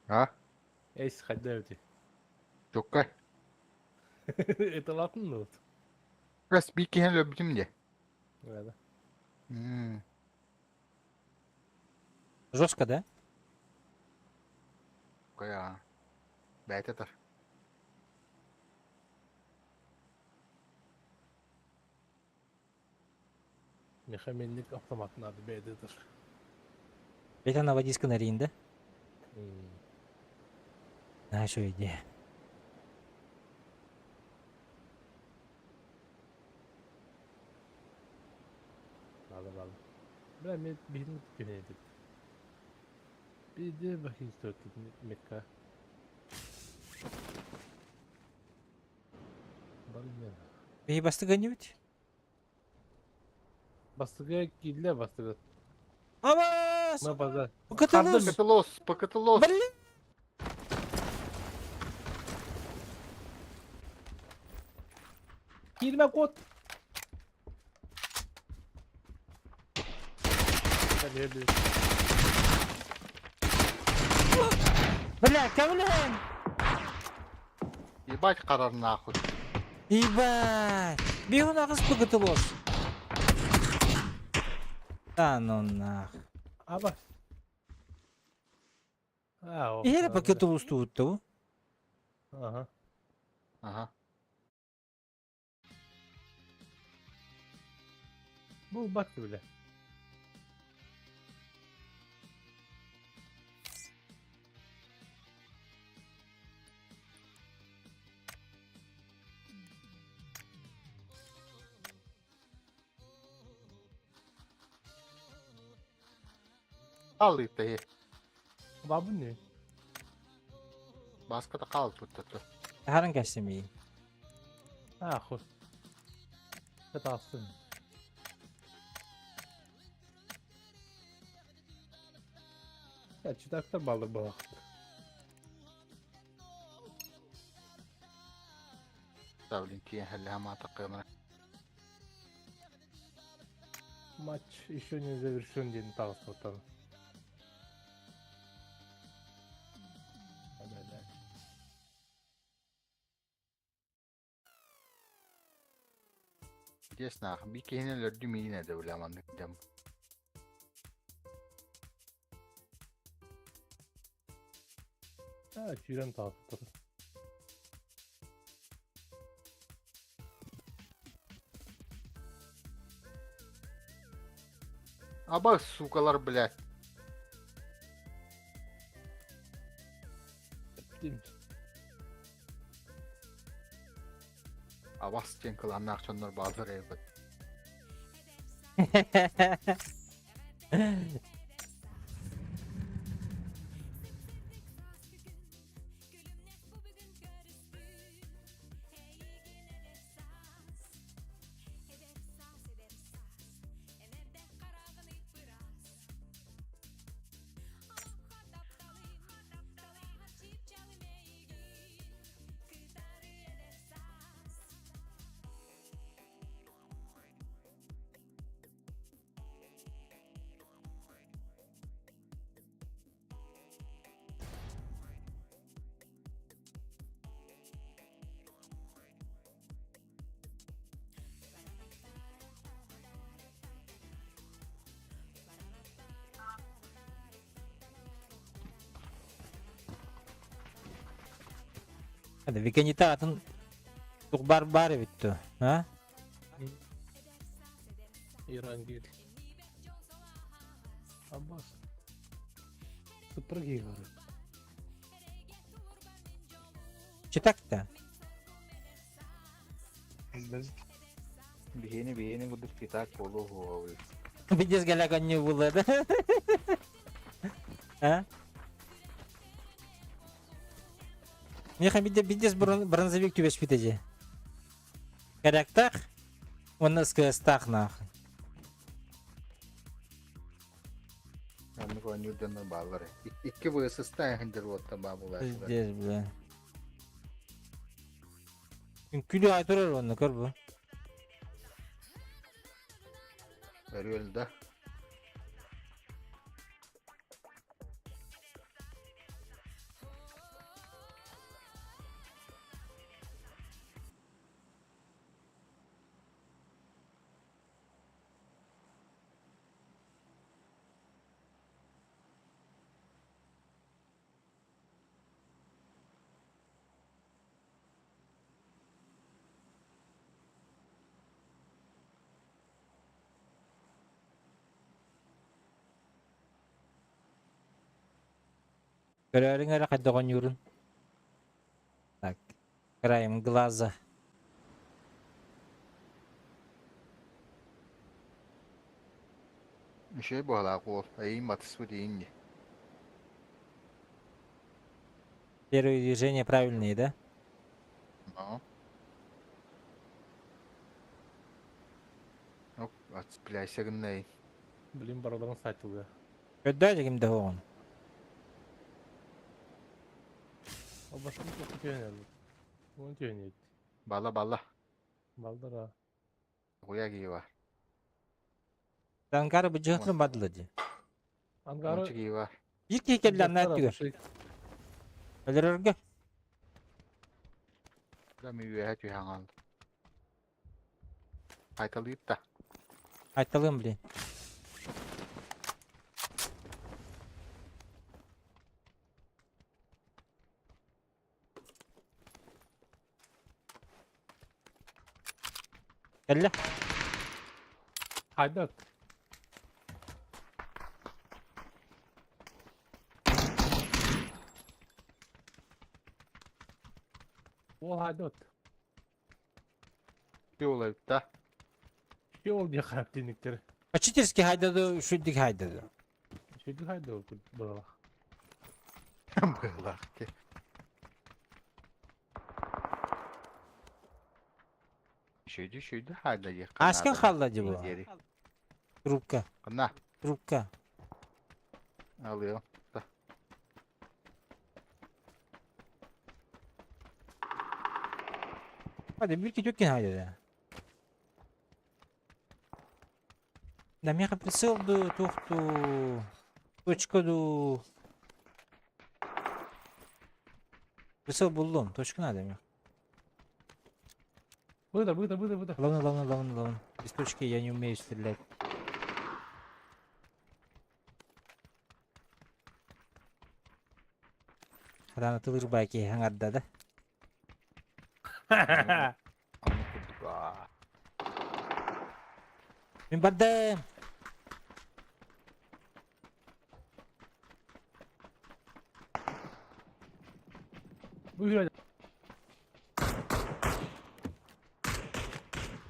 [SPEAKER 9] А?
[SPEAKER 1] Эйс, хайда эбити.
[SPEAKER 9] Чуккай.
[SPEAKER 1] Ыталаатын дуо?
[SPEAKER 9] Раз биир киһини өлөрбүтүм дии.
[SPEAKER 1] Да.
[SPEAKER 9] М.
[SPEAKER 3] Жестко, да?
[SPEAKER 9] Кая. Бэйэтэ тар.
[SPEAKER 1] Мехаменник автоматын ады бэйдетер.
[SPEAKER 3] Бэйэтэ наводиска нарийин да? Наша идея.
[SPEAKER 1] Надо, надо. Бля, мен биһин түһэн Биди бахин стоит метка. Блин.
[SPEAKER 3] Биһи бастыгы нибит?
[SPEAKER 1] Бастакы киирдэ бастакы.
[SPEAKER 3] Абас!
[SPEAKER 1] Мы база.
[SPEAKER 3] Покатылыс!
[SPEAKER 9] Покатылос, покатылос.
[SPEAKER 3] Блин!
[SPEAKER 1] Киирмэ кот!
[SPEAKER 3] Бля, кавлен!
[SPEAKER 9] Ебать харар нахуй.
[SPEAKER 3] Ебать! Бегун аҕыс покатылос. Да ну нах.
[SPEAKER 1] Аба. А,
[SPEAKER 3] Иһэрэ покатылустуутта бу.
[SPEAKER 1] Ага.
[SPEAKER 9] Ага.
[SPEAKER 1] Бу бат бile.
[SPEAKER 9] Хаалыыта иһи.
[SPEAKER 1] Бабын не?
[SPEAKER 9] Бааската хаалбыт
[SPEAKER 3] Харан кэсимии.
[SPEAKER 1] А, хуй. Это астын. Я читактар балыр балақ.
[SPEAKER 9] Да, блин, тиэһэллэһэ маатаккыамана.
[SPEAKER 1] Матч еще не завершен день таҕыстыбыттан. Да-да.
[SPEAKER 9] Здесь нах, би киһини өлөрдү миин эдэ бля маннык дем.
[SPEAKER 1] А, сүүрэн таҕыстыр.
[SPEAKER 9] Аба сукалар, блядь. Абас стенкаланнаах дьоннор бааллар эбит.
[SPEAKER 3] Hadi Vikenita атын тух бар бар эбит дуо? А?
[SPEAKER 1] Ирангил. Аббас. Сыпрыги говорит.
[SPEAKER 3] Читак-то?
[SPEAKER 9] Биһиэни биһиэни курдук питак буолуо суоҕа
[SPEAKER 3] Видишь, галяк не было, да? А? Миэхэ биирдэ биирдэс бронзовик түбэспит эдьэ. Кэряктаах уонна СКС-таах наах.
[SPEAKER 9] Оннук оонньуур дьоннор бааллар. Икки ВСС-таах иһин уоттан баа буолааччылар.
[SPEAKER 3] Пиздец, бля. Күлүү аай турар уонна көр бу.
[SPEAKER 9] Өрүөл да.
[SPEAKER 3] Көрөөрүҥ эрэ хайдах оонньуурун. Так, краем глаза.
[SPEAKER 9] Үчүгэй быһалаах уол. Эйиин батыспыт иин дии.
[SPEAKER 3] Первые движения правильные, да?
[SPEAKER 9] Ну. Отцепляйся гыннай.
[SPEAKER 1] Блин, барыларын сайтылга.
[SPEAKER 3] Көрдөө ким да оҕон.
[SPEAKER 1] О башкы түһэн Оны түһэн
[SPEAKER 9] Бала бала.
[SPEAKER 1] Балдара.
[SPEAKER 9] Хуя киһи бар.
[SPEAKER 3] Ангары бу жыһытын бадылы ди.
[SPEAKER 1] Ангары
[SPEAKER 9] Ончу киһи бар.
[SPEAKER 3] Bir киһи кэллэ анна түгэр. Өлөрөргө.
[SPEAKER 9] Да ми үөһэ түһэн хаалла. Хайталыыр да.
[SPEAKER 3] Айталым блин. Кэллэ.
[SPEAKER 1] Хайдат. Ол хайдат.
[SPEAKER 9] Ти да.
[SPEAKER 1] Ki ол diye характерниктер.
[SPEAKER 3] А читерский хайдады, шүддик хайдады.
[SPEAKER 1] Şeydi haydi ол buralar.
[SPEAKER 9] Быһылаах ки. Шүйді шүйді хайда диэх
[SPEAKER 3] Аскын халла ди бу. Трубка,
[SPEAKER 9] Кына
[SPEAKER 3] трубка.
[SPEAKER 9] алыам.
[SPEAKER 3] Hadi bir ki төккен хайдады. Да меха прицел ду, тухту. Точка ду. Прицел булдум, точка надо мне.
[SPEAKER 1] Быда, быда, быда, быда.
[SPEAKER 3] Ловно, ловно, ловно, ловно. Без точки я не умею стрелять. Рано ты лырбайки хаңарда да?
[SPEAKER 9] Аа.
[SPEAKER 3] Мен бардым.
[SPEAKER 1] Buyur hadi.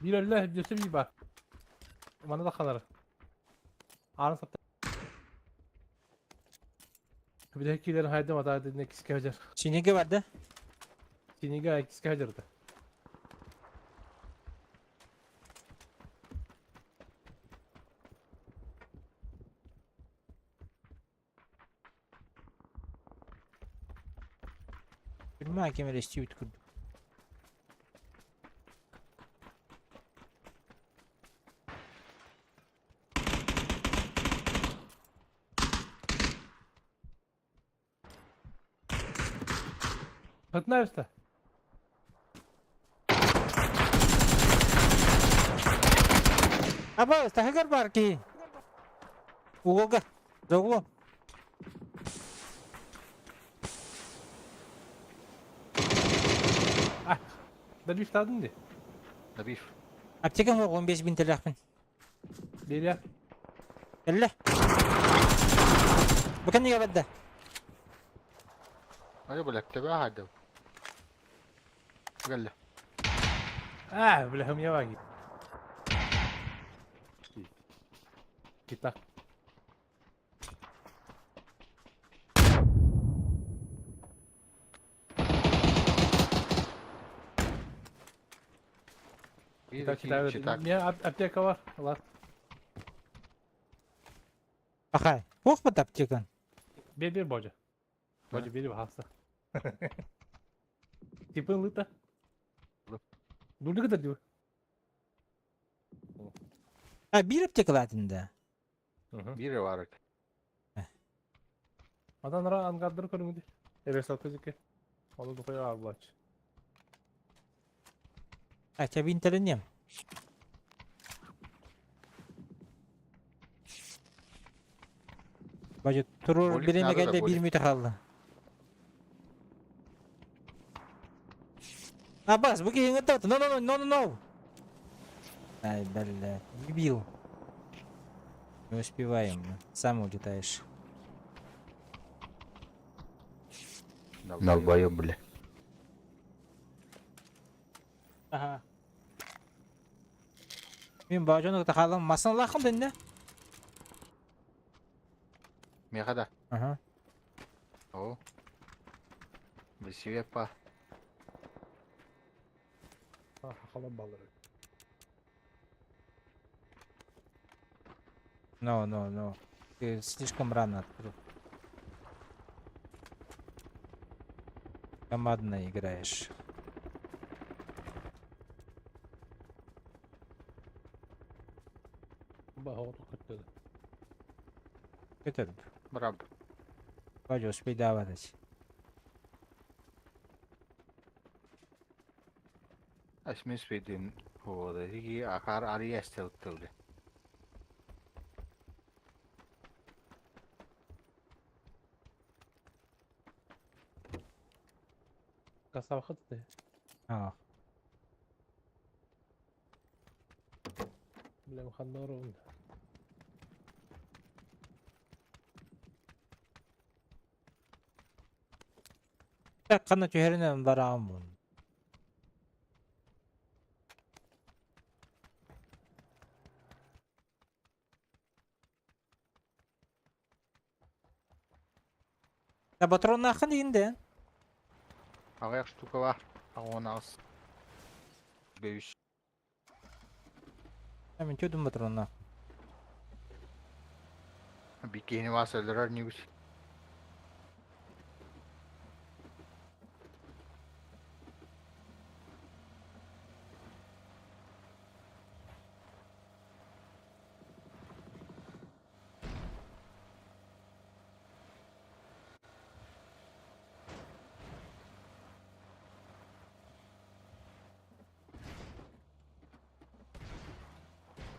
[SPEAKER 1] Bir Allah diyorsa bir bak. Bana da kalır. Ağrı sapta. Bir de kilerin haydi mata dediğinde kiske hacer.
[SPEAKER 3] Чинеге бар да?
[SPEAKER 1] Siniga kiske hacerdi.
[SPEAKER 3] Bilmem кем элестибит курдук.
[SPEAKER 1] Hıtna üstte.
[SPEAKER 3] Аба, тахагар бар ки. Угога. За углом.
[SPEAKER 1] Da bir tadın di.
[SPEAKER 9] Набив.
[SPEAKER 3] Аптека мог 15 бин телахпин.
[SPEAKER 1] Бери.
[SPEAKER 3] Элле. Бакан неге бадда?
[SPEAKER 9] Али блядь, тебя хайда. Галля.
[SPEAKER 1] А, бля, у меня ваги. Кита.
[SPEAKER 9] Биир
[SPEAKER 1] Кита, кита.
[SPEAKER 9] читак.
[SPEAKER 1] Меня аптека var. Ла.
[SPEAKER 3] Ахай. Ох бат аптекан.
[SPEAKER 1] Бер бер божа. Божа бери бахаса. Типын лыта. Дурды кыда диyor.
[SPEAKER 3] А бир аптека латында.
[SPEAKER 9] Биир бар.
[SPEAKER 1] Аданра ангардыр көрүңдү. Эбес алты Onu da koyar ablaç.
[SPEAKER 3] А бин теленем. Бажы турur
[SPEAKER 9] Болик
[SPEAKER 3] биреме
[SPEAKER 9] надо да,
[SPEAKER 3] келде бир
[SPEAKER 9] болик.
[SPEAKER 3] мүтө калды. Абас, бу кийин өтөт. No, no, no, no, no, no. Ай, бля, дебил. Не успеваем, мы. Сам улетаешь.
[SPEAKER 9] Долбоёб, бля.
[SPEAKER 3] Ага. Мен бажону тахалым масын лахым дэнне.
[SPEAKER 9] Меха да.
[SPEAKER 3] Ага.
[SPEAKER 9] О. Билсибе па.
[SPEAKER 1] Хакала балыр.
[SPEAKER 3] No, no, no. Ты слишком рано открыл. Командно играешь.
[SPEAKER 1] Баҕа көттө.
[SPEAKER 3] Көтөр.
[SPEAKER 9] Браво.
[SPEAKER 3] Бадьа успейдавать.
[SPEAKER 9] Асмис видин хода. Хиги акар ария стелттылды.
[SPEAKER 1] Касавхытты.
[SPEAKER 3] А,
[SPEAKER 1] Билем ханнорун.
[SPEAKER 3] Так, қана түһәрінен барағым бұн. Я патрон нахын дейінде.
[SPEAKER 9] Ағаяқ штука бар. Ағуын ағыз. Бейіш.
[SPEAKER 3] Мен төдім патрон нахын.
[SPEAKER 9] Бикени вас өлөрөр нигүс.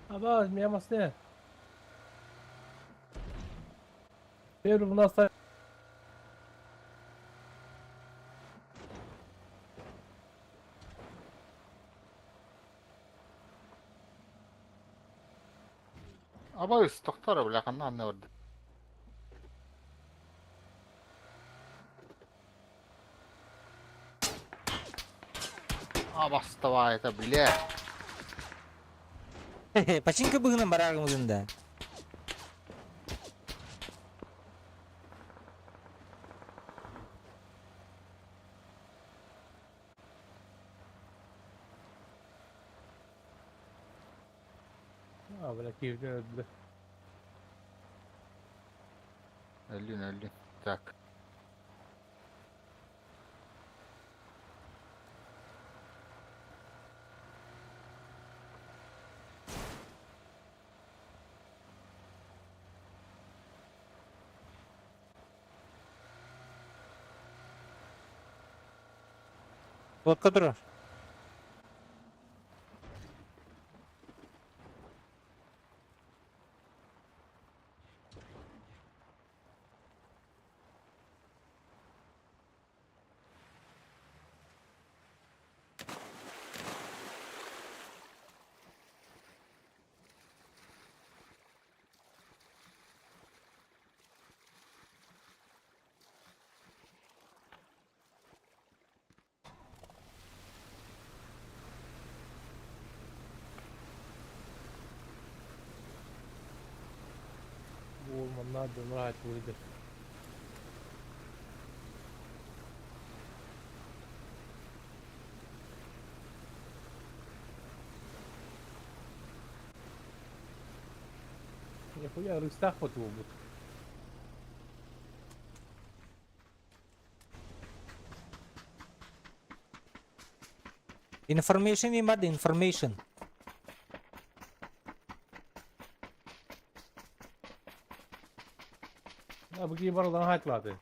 [SPEAKER 1] Аба, меня масне. Первый у нас.
[SPEAKER 9] Абайыс тоқтар бля қанна анна орды. Абастава это бля.
[SPEAKER 3] Починка бұғынан барағым да.
[SPEAKER 1] А, бля, киевден öldü.
[SPEAKER 9] Öldün öldün. Так.
[SPEAKER 3] Лодка тұрар.
[SPEAKER 1] Bu надо брать выйдет. Нихуя рыстах вот его будет.
[SPEAKER 3] Information имад, information.
[SPEAKER 1] А, бігій бардан хайтлады.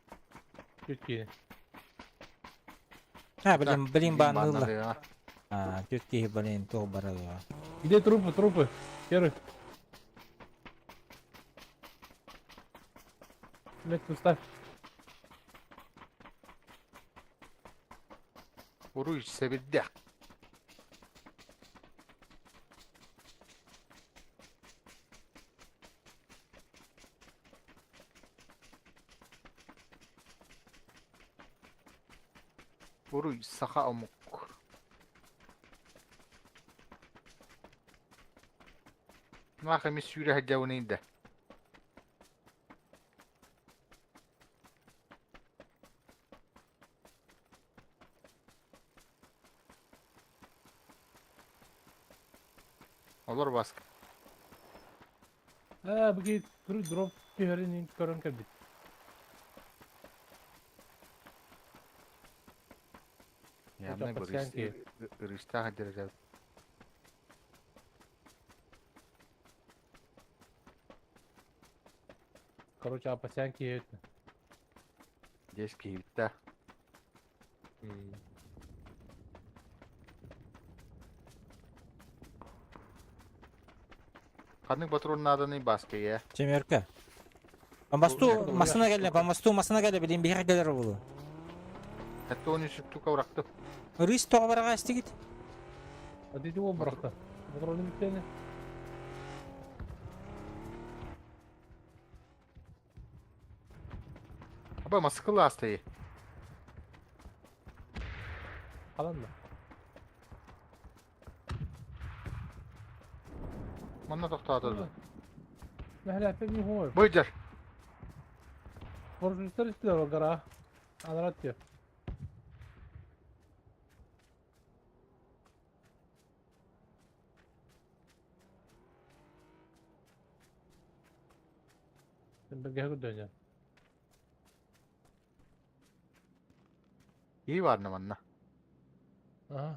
[SPEAKER 1] Күткені.
[SPEAKER 3] А, блин, блин, банныла.
[SPEAKER 9] банныла.
[SPEAKER 3] А, тетки, блин, то барала.
[SPEAKER 1] Где трупы, трупы? Первый. Метку ставь.
[SPEAKER 9] Уруй себилде. Уруй саха омук. Нахами сүүрэ хадьабынайда. Олор баска.
[SPEAKER 1] Ээ, бу киһи дроп түһэрин көрөн кэлбит.
[SPEAKER 9] Явно ырыстаах дережа.
[SPEAKER 1] Короче, апасян киһи
[SPEAKER 9] Здесь киһибитте. Ханнык патрон нааданы баскеге.
[SPEAKER 3] Семерка. Памасту масына кэллэ, памасту масына кэллэ, билин биһиэхэ кэлэр буолуо.
[SPEAKER 9] Это он еще тука уракты.
[SPEAKER 3] Рыс тоҕо бараҕа истигит?
[SPEAKER 1] А ты чего бырахта? Патроны бүттүнэ.
[SPEAKER 9] Аба маскыла астайы.
[SPEAKER 1] Халан да.
[SPEAKER 9] Манна тохтооту.
[SPEAKER 1] Мэһэлээппэ ми хой.
[SPEAKER 9] Быдьар.
[SPEAKER 1] Поржустар истилэр гора. Анарат диye. Бэргэһэ көрдөнө.
[SPEAKER 9] Ии барна манна.
[SPEAKER 1] Aha.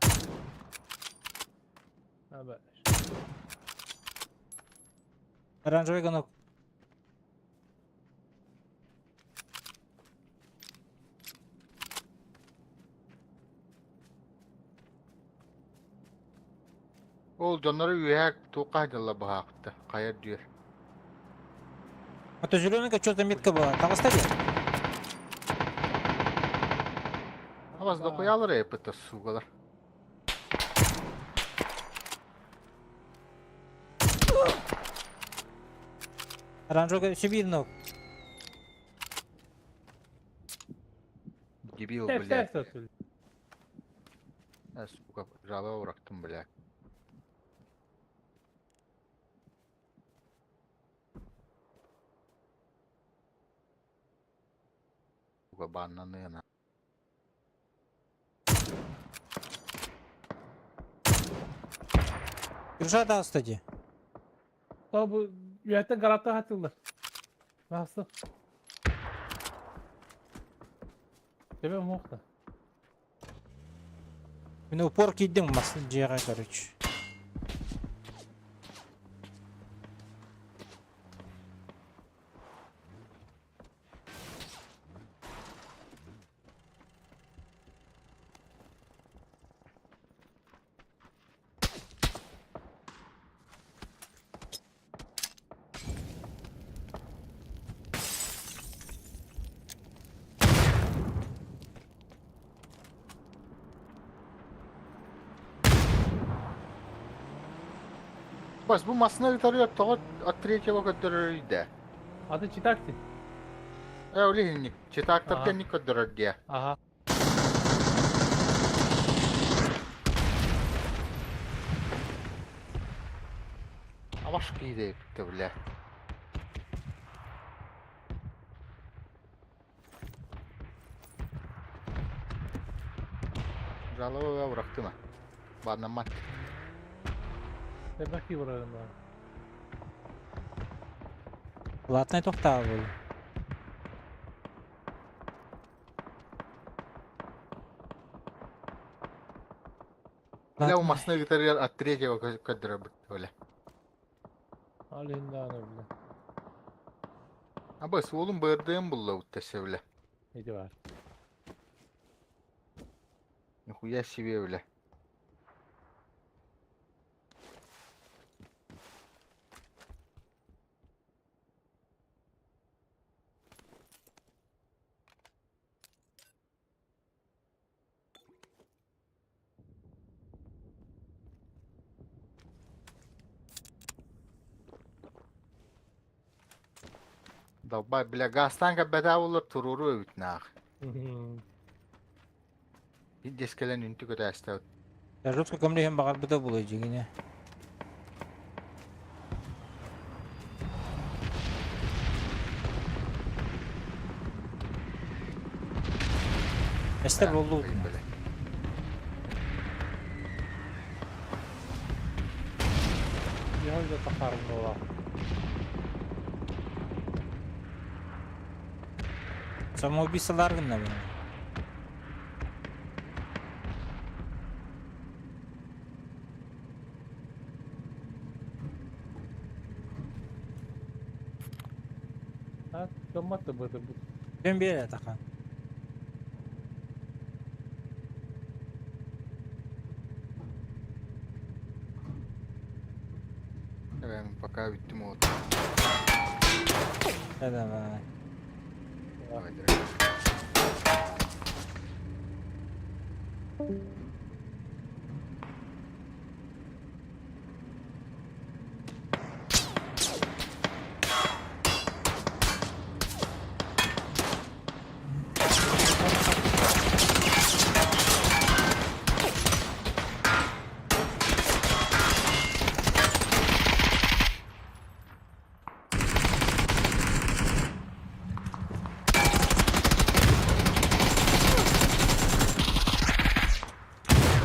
[SPEAKER 1] Аба.
[SPEAKER 3] Оранжевый гонок.
[SPEAKER 9] Ол дьоннору үөһэ туохха дьалла быһаахпыта. Хайа дүөр.
[SPEAKER 3] А то зелененькая что-то метка была. Таҕыста дии.
[SPEAKER 9] Абас дохуялар эппитэ сугалар.
[SPEAKER 3] Оранжевый себе ног.
[SPEAKER 9] Дебил, блядь. А, сука, жалоба урактым, блядь. Сука, бананы.
[SPEAKER 3] Крыша таҕыста дии.
[SPEAKER 1] Бу үөһэттэн гараттан хатыллар. Nasıl? Тебе мохта.
[SPEAKER 3] Мин упор киирдим мас дьиэҕэ короче.
[SPEAKER 9] Бас бу масына ытарыар тоҕо от третьего көрдөрөр
[SPEAKER 1] А ты читак ты?
[SPEAKER 9] Э, ол иһинник. Читактар кэнник көрдөрөр диэ.
[SPEAKER 1] Ага.
[SPEAKER 9] Абаш кииде бля. Жалоба бырахтыма. Баннамат.
[SPEAKER 1] Тебе ки бырагын
[SPEAKER 3] Платный тохтаа был.
[SPEAKER 9] Бля, у масына ытарыар от третьего көрдөрөр бля.
[SPEAKER 1] Алинда бля.
[SPEAKER 9] Аба суолун бырдыым булла уттасе бля.
[SPEAKER 1] Иди бар.
[SPEAKER 9] Нихуя себе бля. Долбай, бля, газтан бәдә булыр туруру өтнах. Дескелен үнтү көтәстә.
[SPEAKER 3] Жутко көмлеген бағар бұда бұл жигине. Эстер болду.
[SPEAKER 1] Я уже тахарым була.
[SPEAKER 3] Самоубийстволар гыннабын.
[SPEAKER 1] А, кыммат да быты бу.
[SPEAKER 3] Ким биэрэ тахан?
[SPEAKER 9] Ben пока бүттүм вот.
[SPEAKER 3] Да давай.
[SPEAKER 9] Давай, дорогой.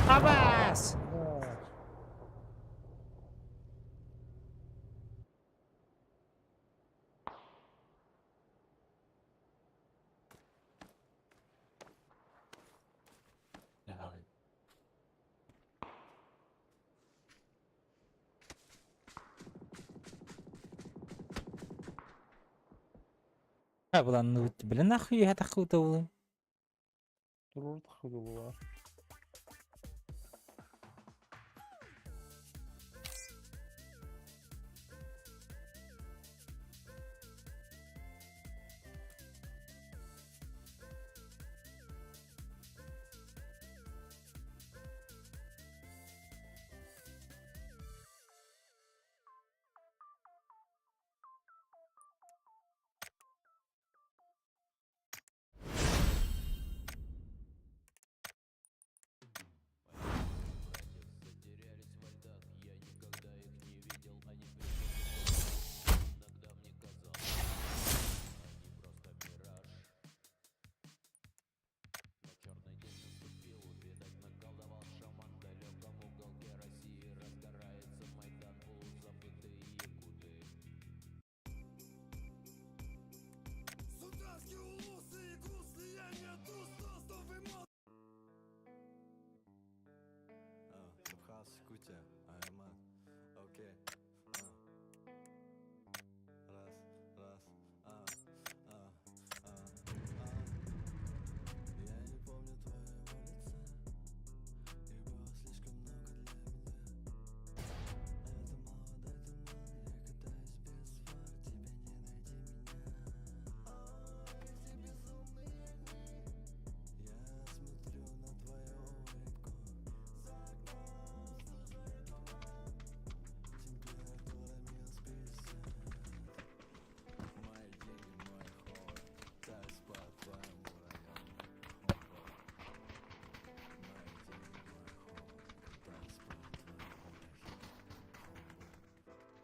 [SPEAKER 3] Абас! Булан блин нахуй я так улы.
[SPEAKER 1] Турur тахы була.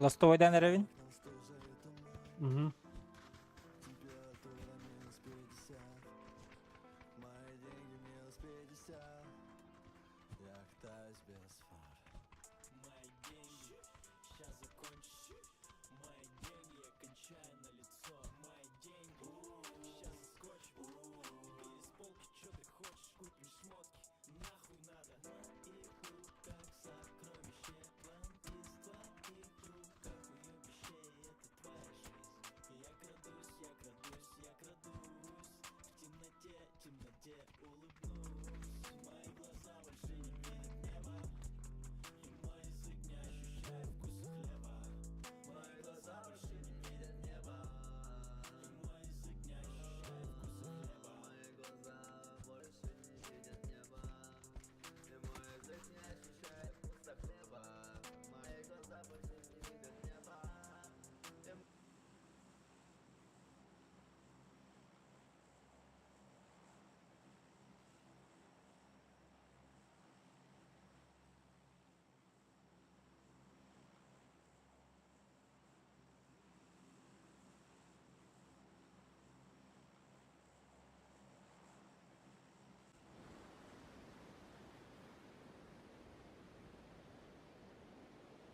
[SPEAKER 3] Ластовойдан эревин?
[SPEAKER 1] Угу.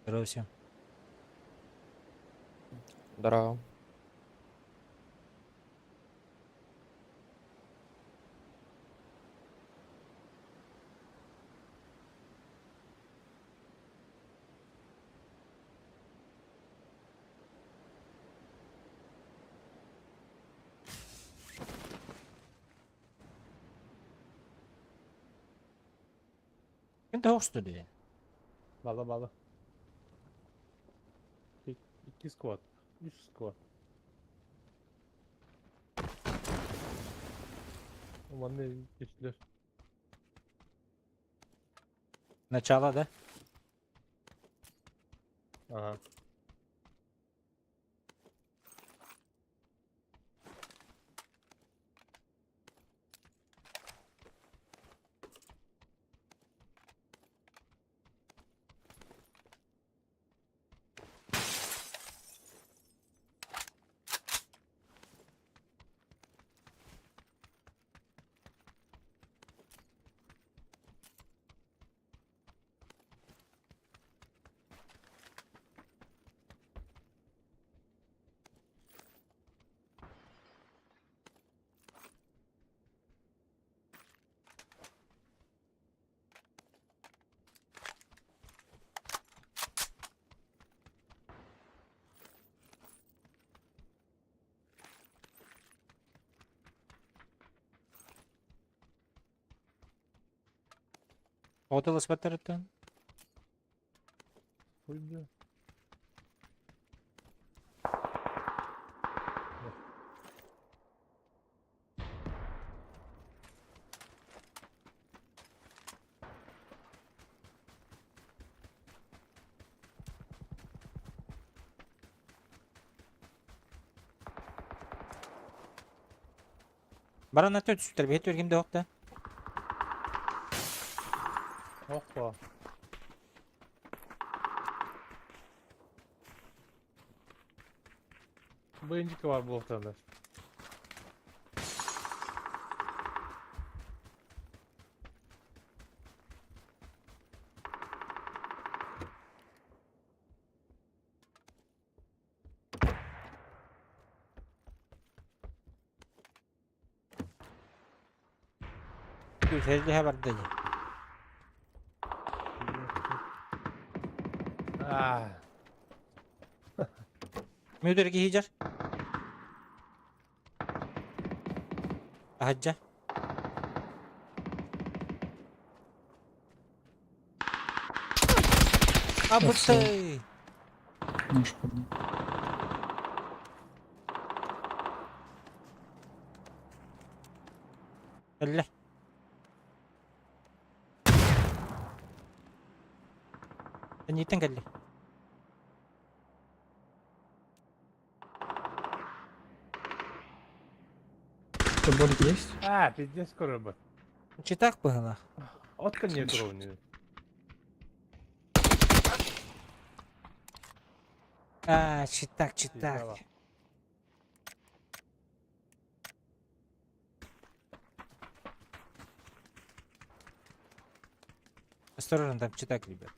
[SPEAKER 3] Здорово всем.
[SPEAKER 12] Здорово.
[SPEAKER 3] Ким тоҕусту дии?
[SPEAKER 1] Бала бала. Икки сквад. Үс сквад. Манна түстүлэр.
[SPEAKER 3] Начало, да?
[SPEAKER 1] Ага.
[SPEAKER 3] Отылыспаттарыттан.
[SPEAKER 1] Хуйня.
[SPEAKER 3] Баран аты түстэр, биһи түргим да да.
[SPEAKER 1] Опа. Бенчика бар блоктарда.
[SPEAKER 3] Күүсэллиһэ барда дии.
[SPEAKER 1] Аа.
[SPEAKER 3] Мүдер киһи Аһаджа. Абытай!
[SPEAKER 8] Наш поднял.
[SPEAKER 3] Элле. Энниттэн кэлли.
[SPEAKER 8] Что, болик есть?
[SPEAKER 1] Аа, пиздец скоро бы.
[SPEAKER 3] Читак быһылах.
[SPEAKER 1] Отка не кровни.
[SPEAKER 3] А, читак, читак. Осторожно, там читак, ребят.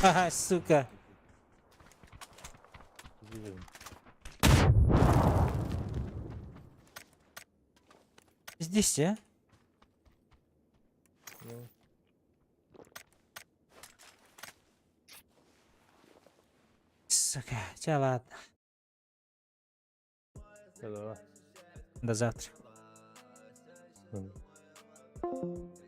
[SPEAKER 3] Ага, сука. Здесь, а?
[SPEAKER 1] Ну.
[SPEAKER 3] Сука, ча ладно.
[SPEAKER 1] Да-да.
[SPEAKER 3] До завтра.
[SPEAKER 1] Mm.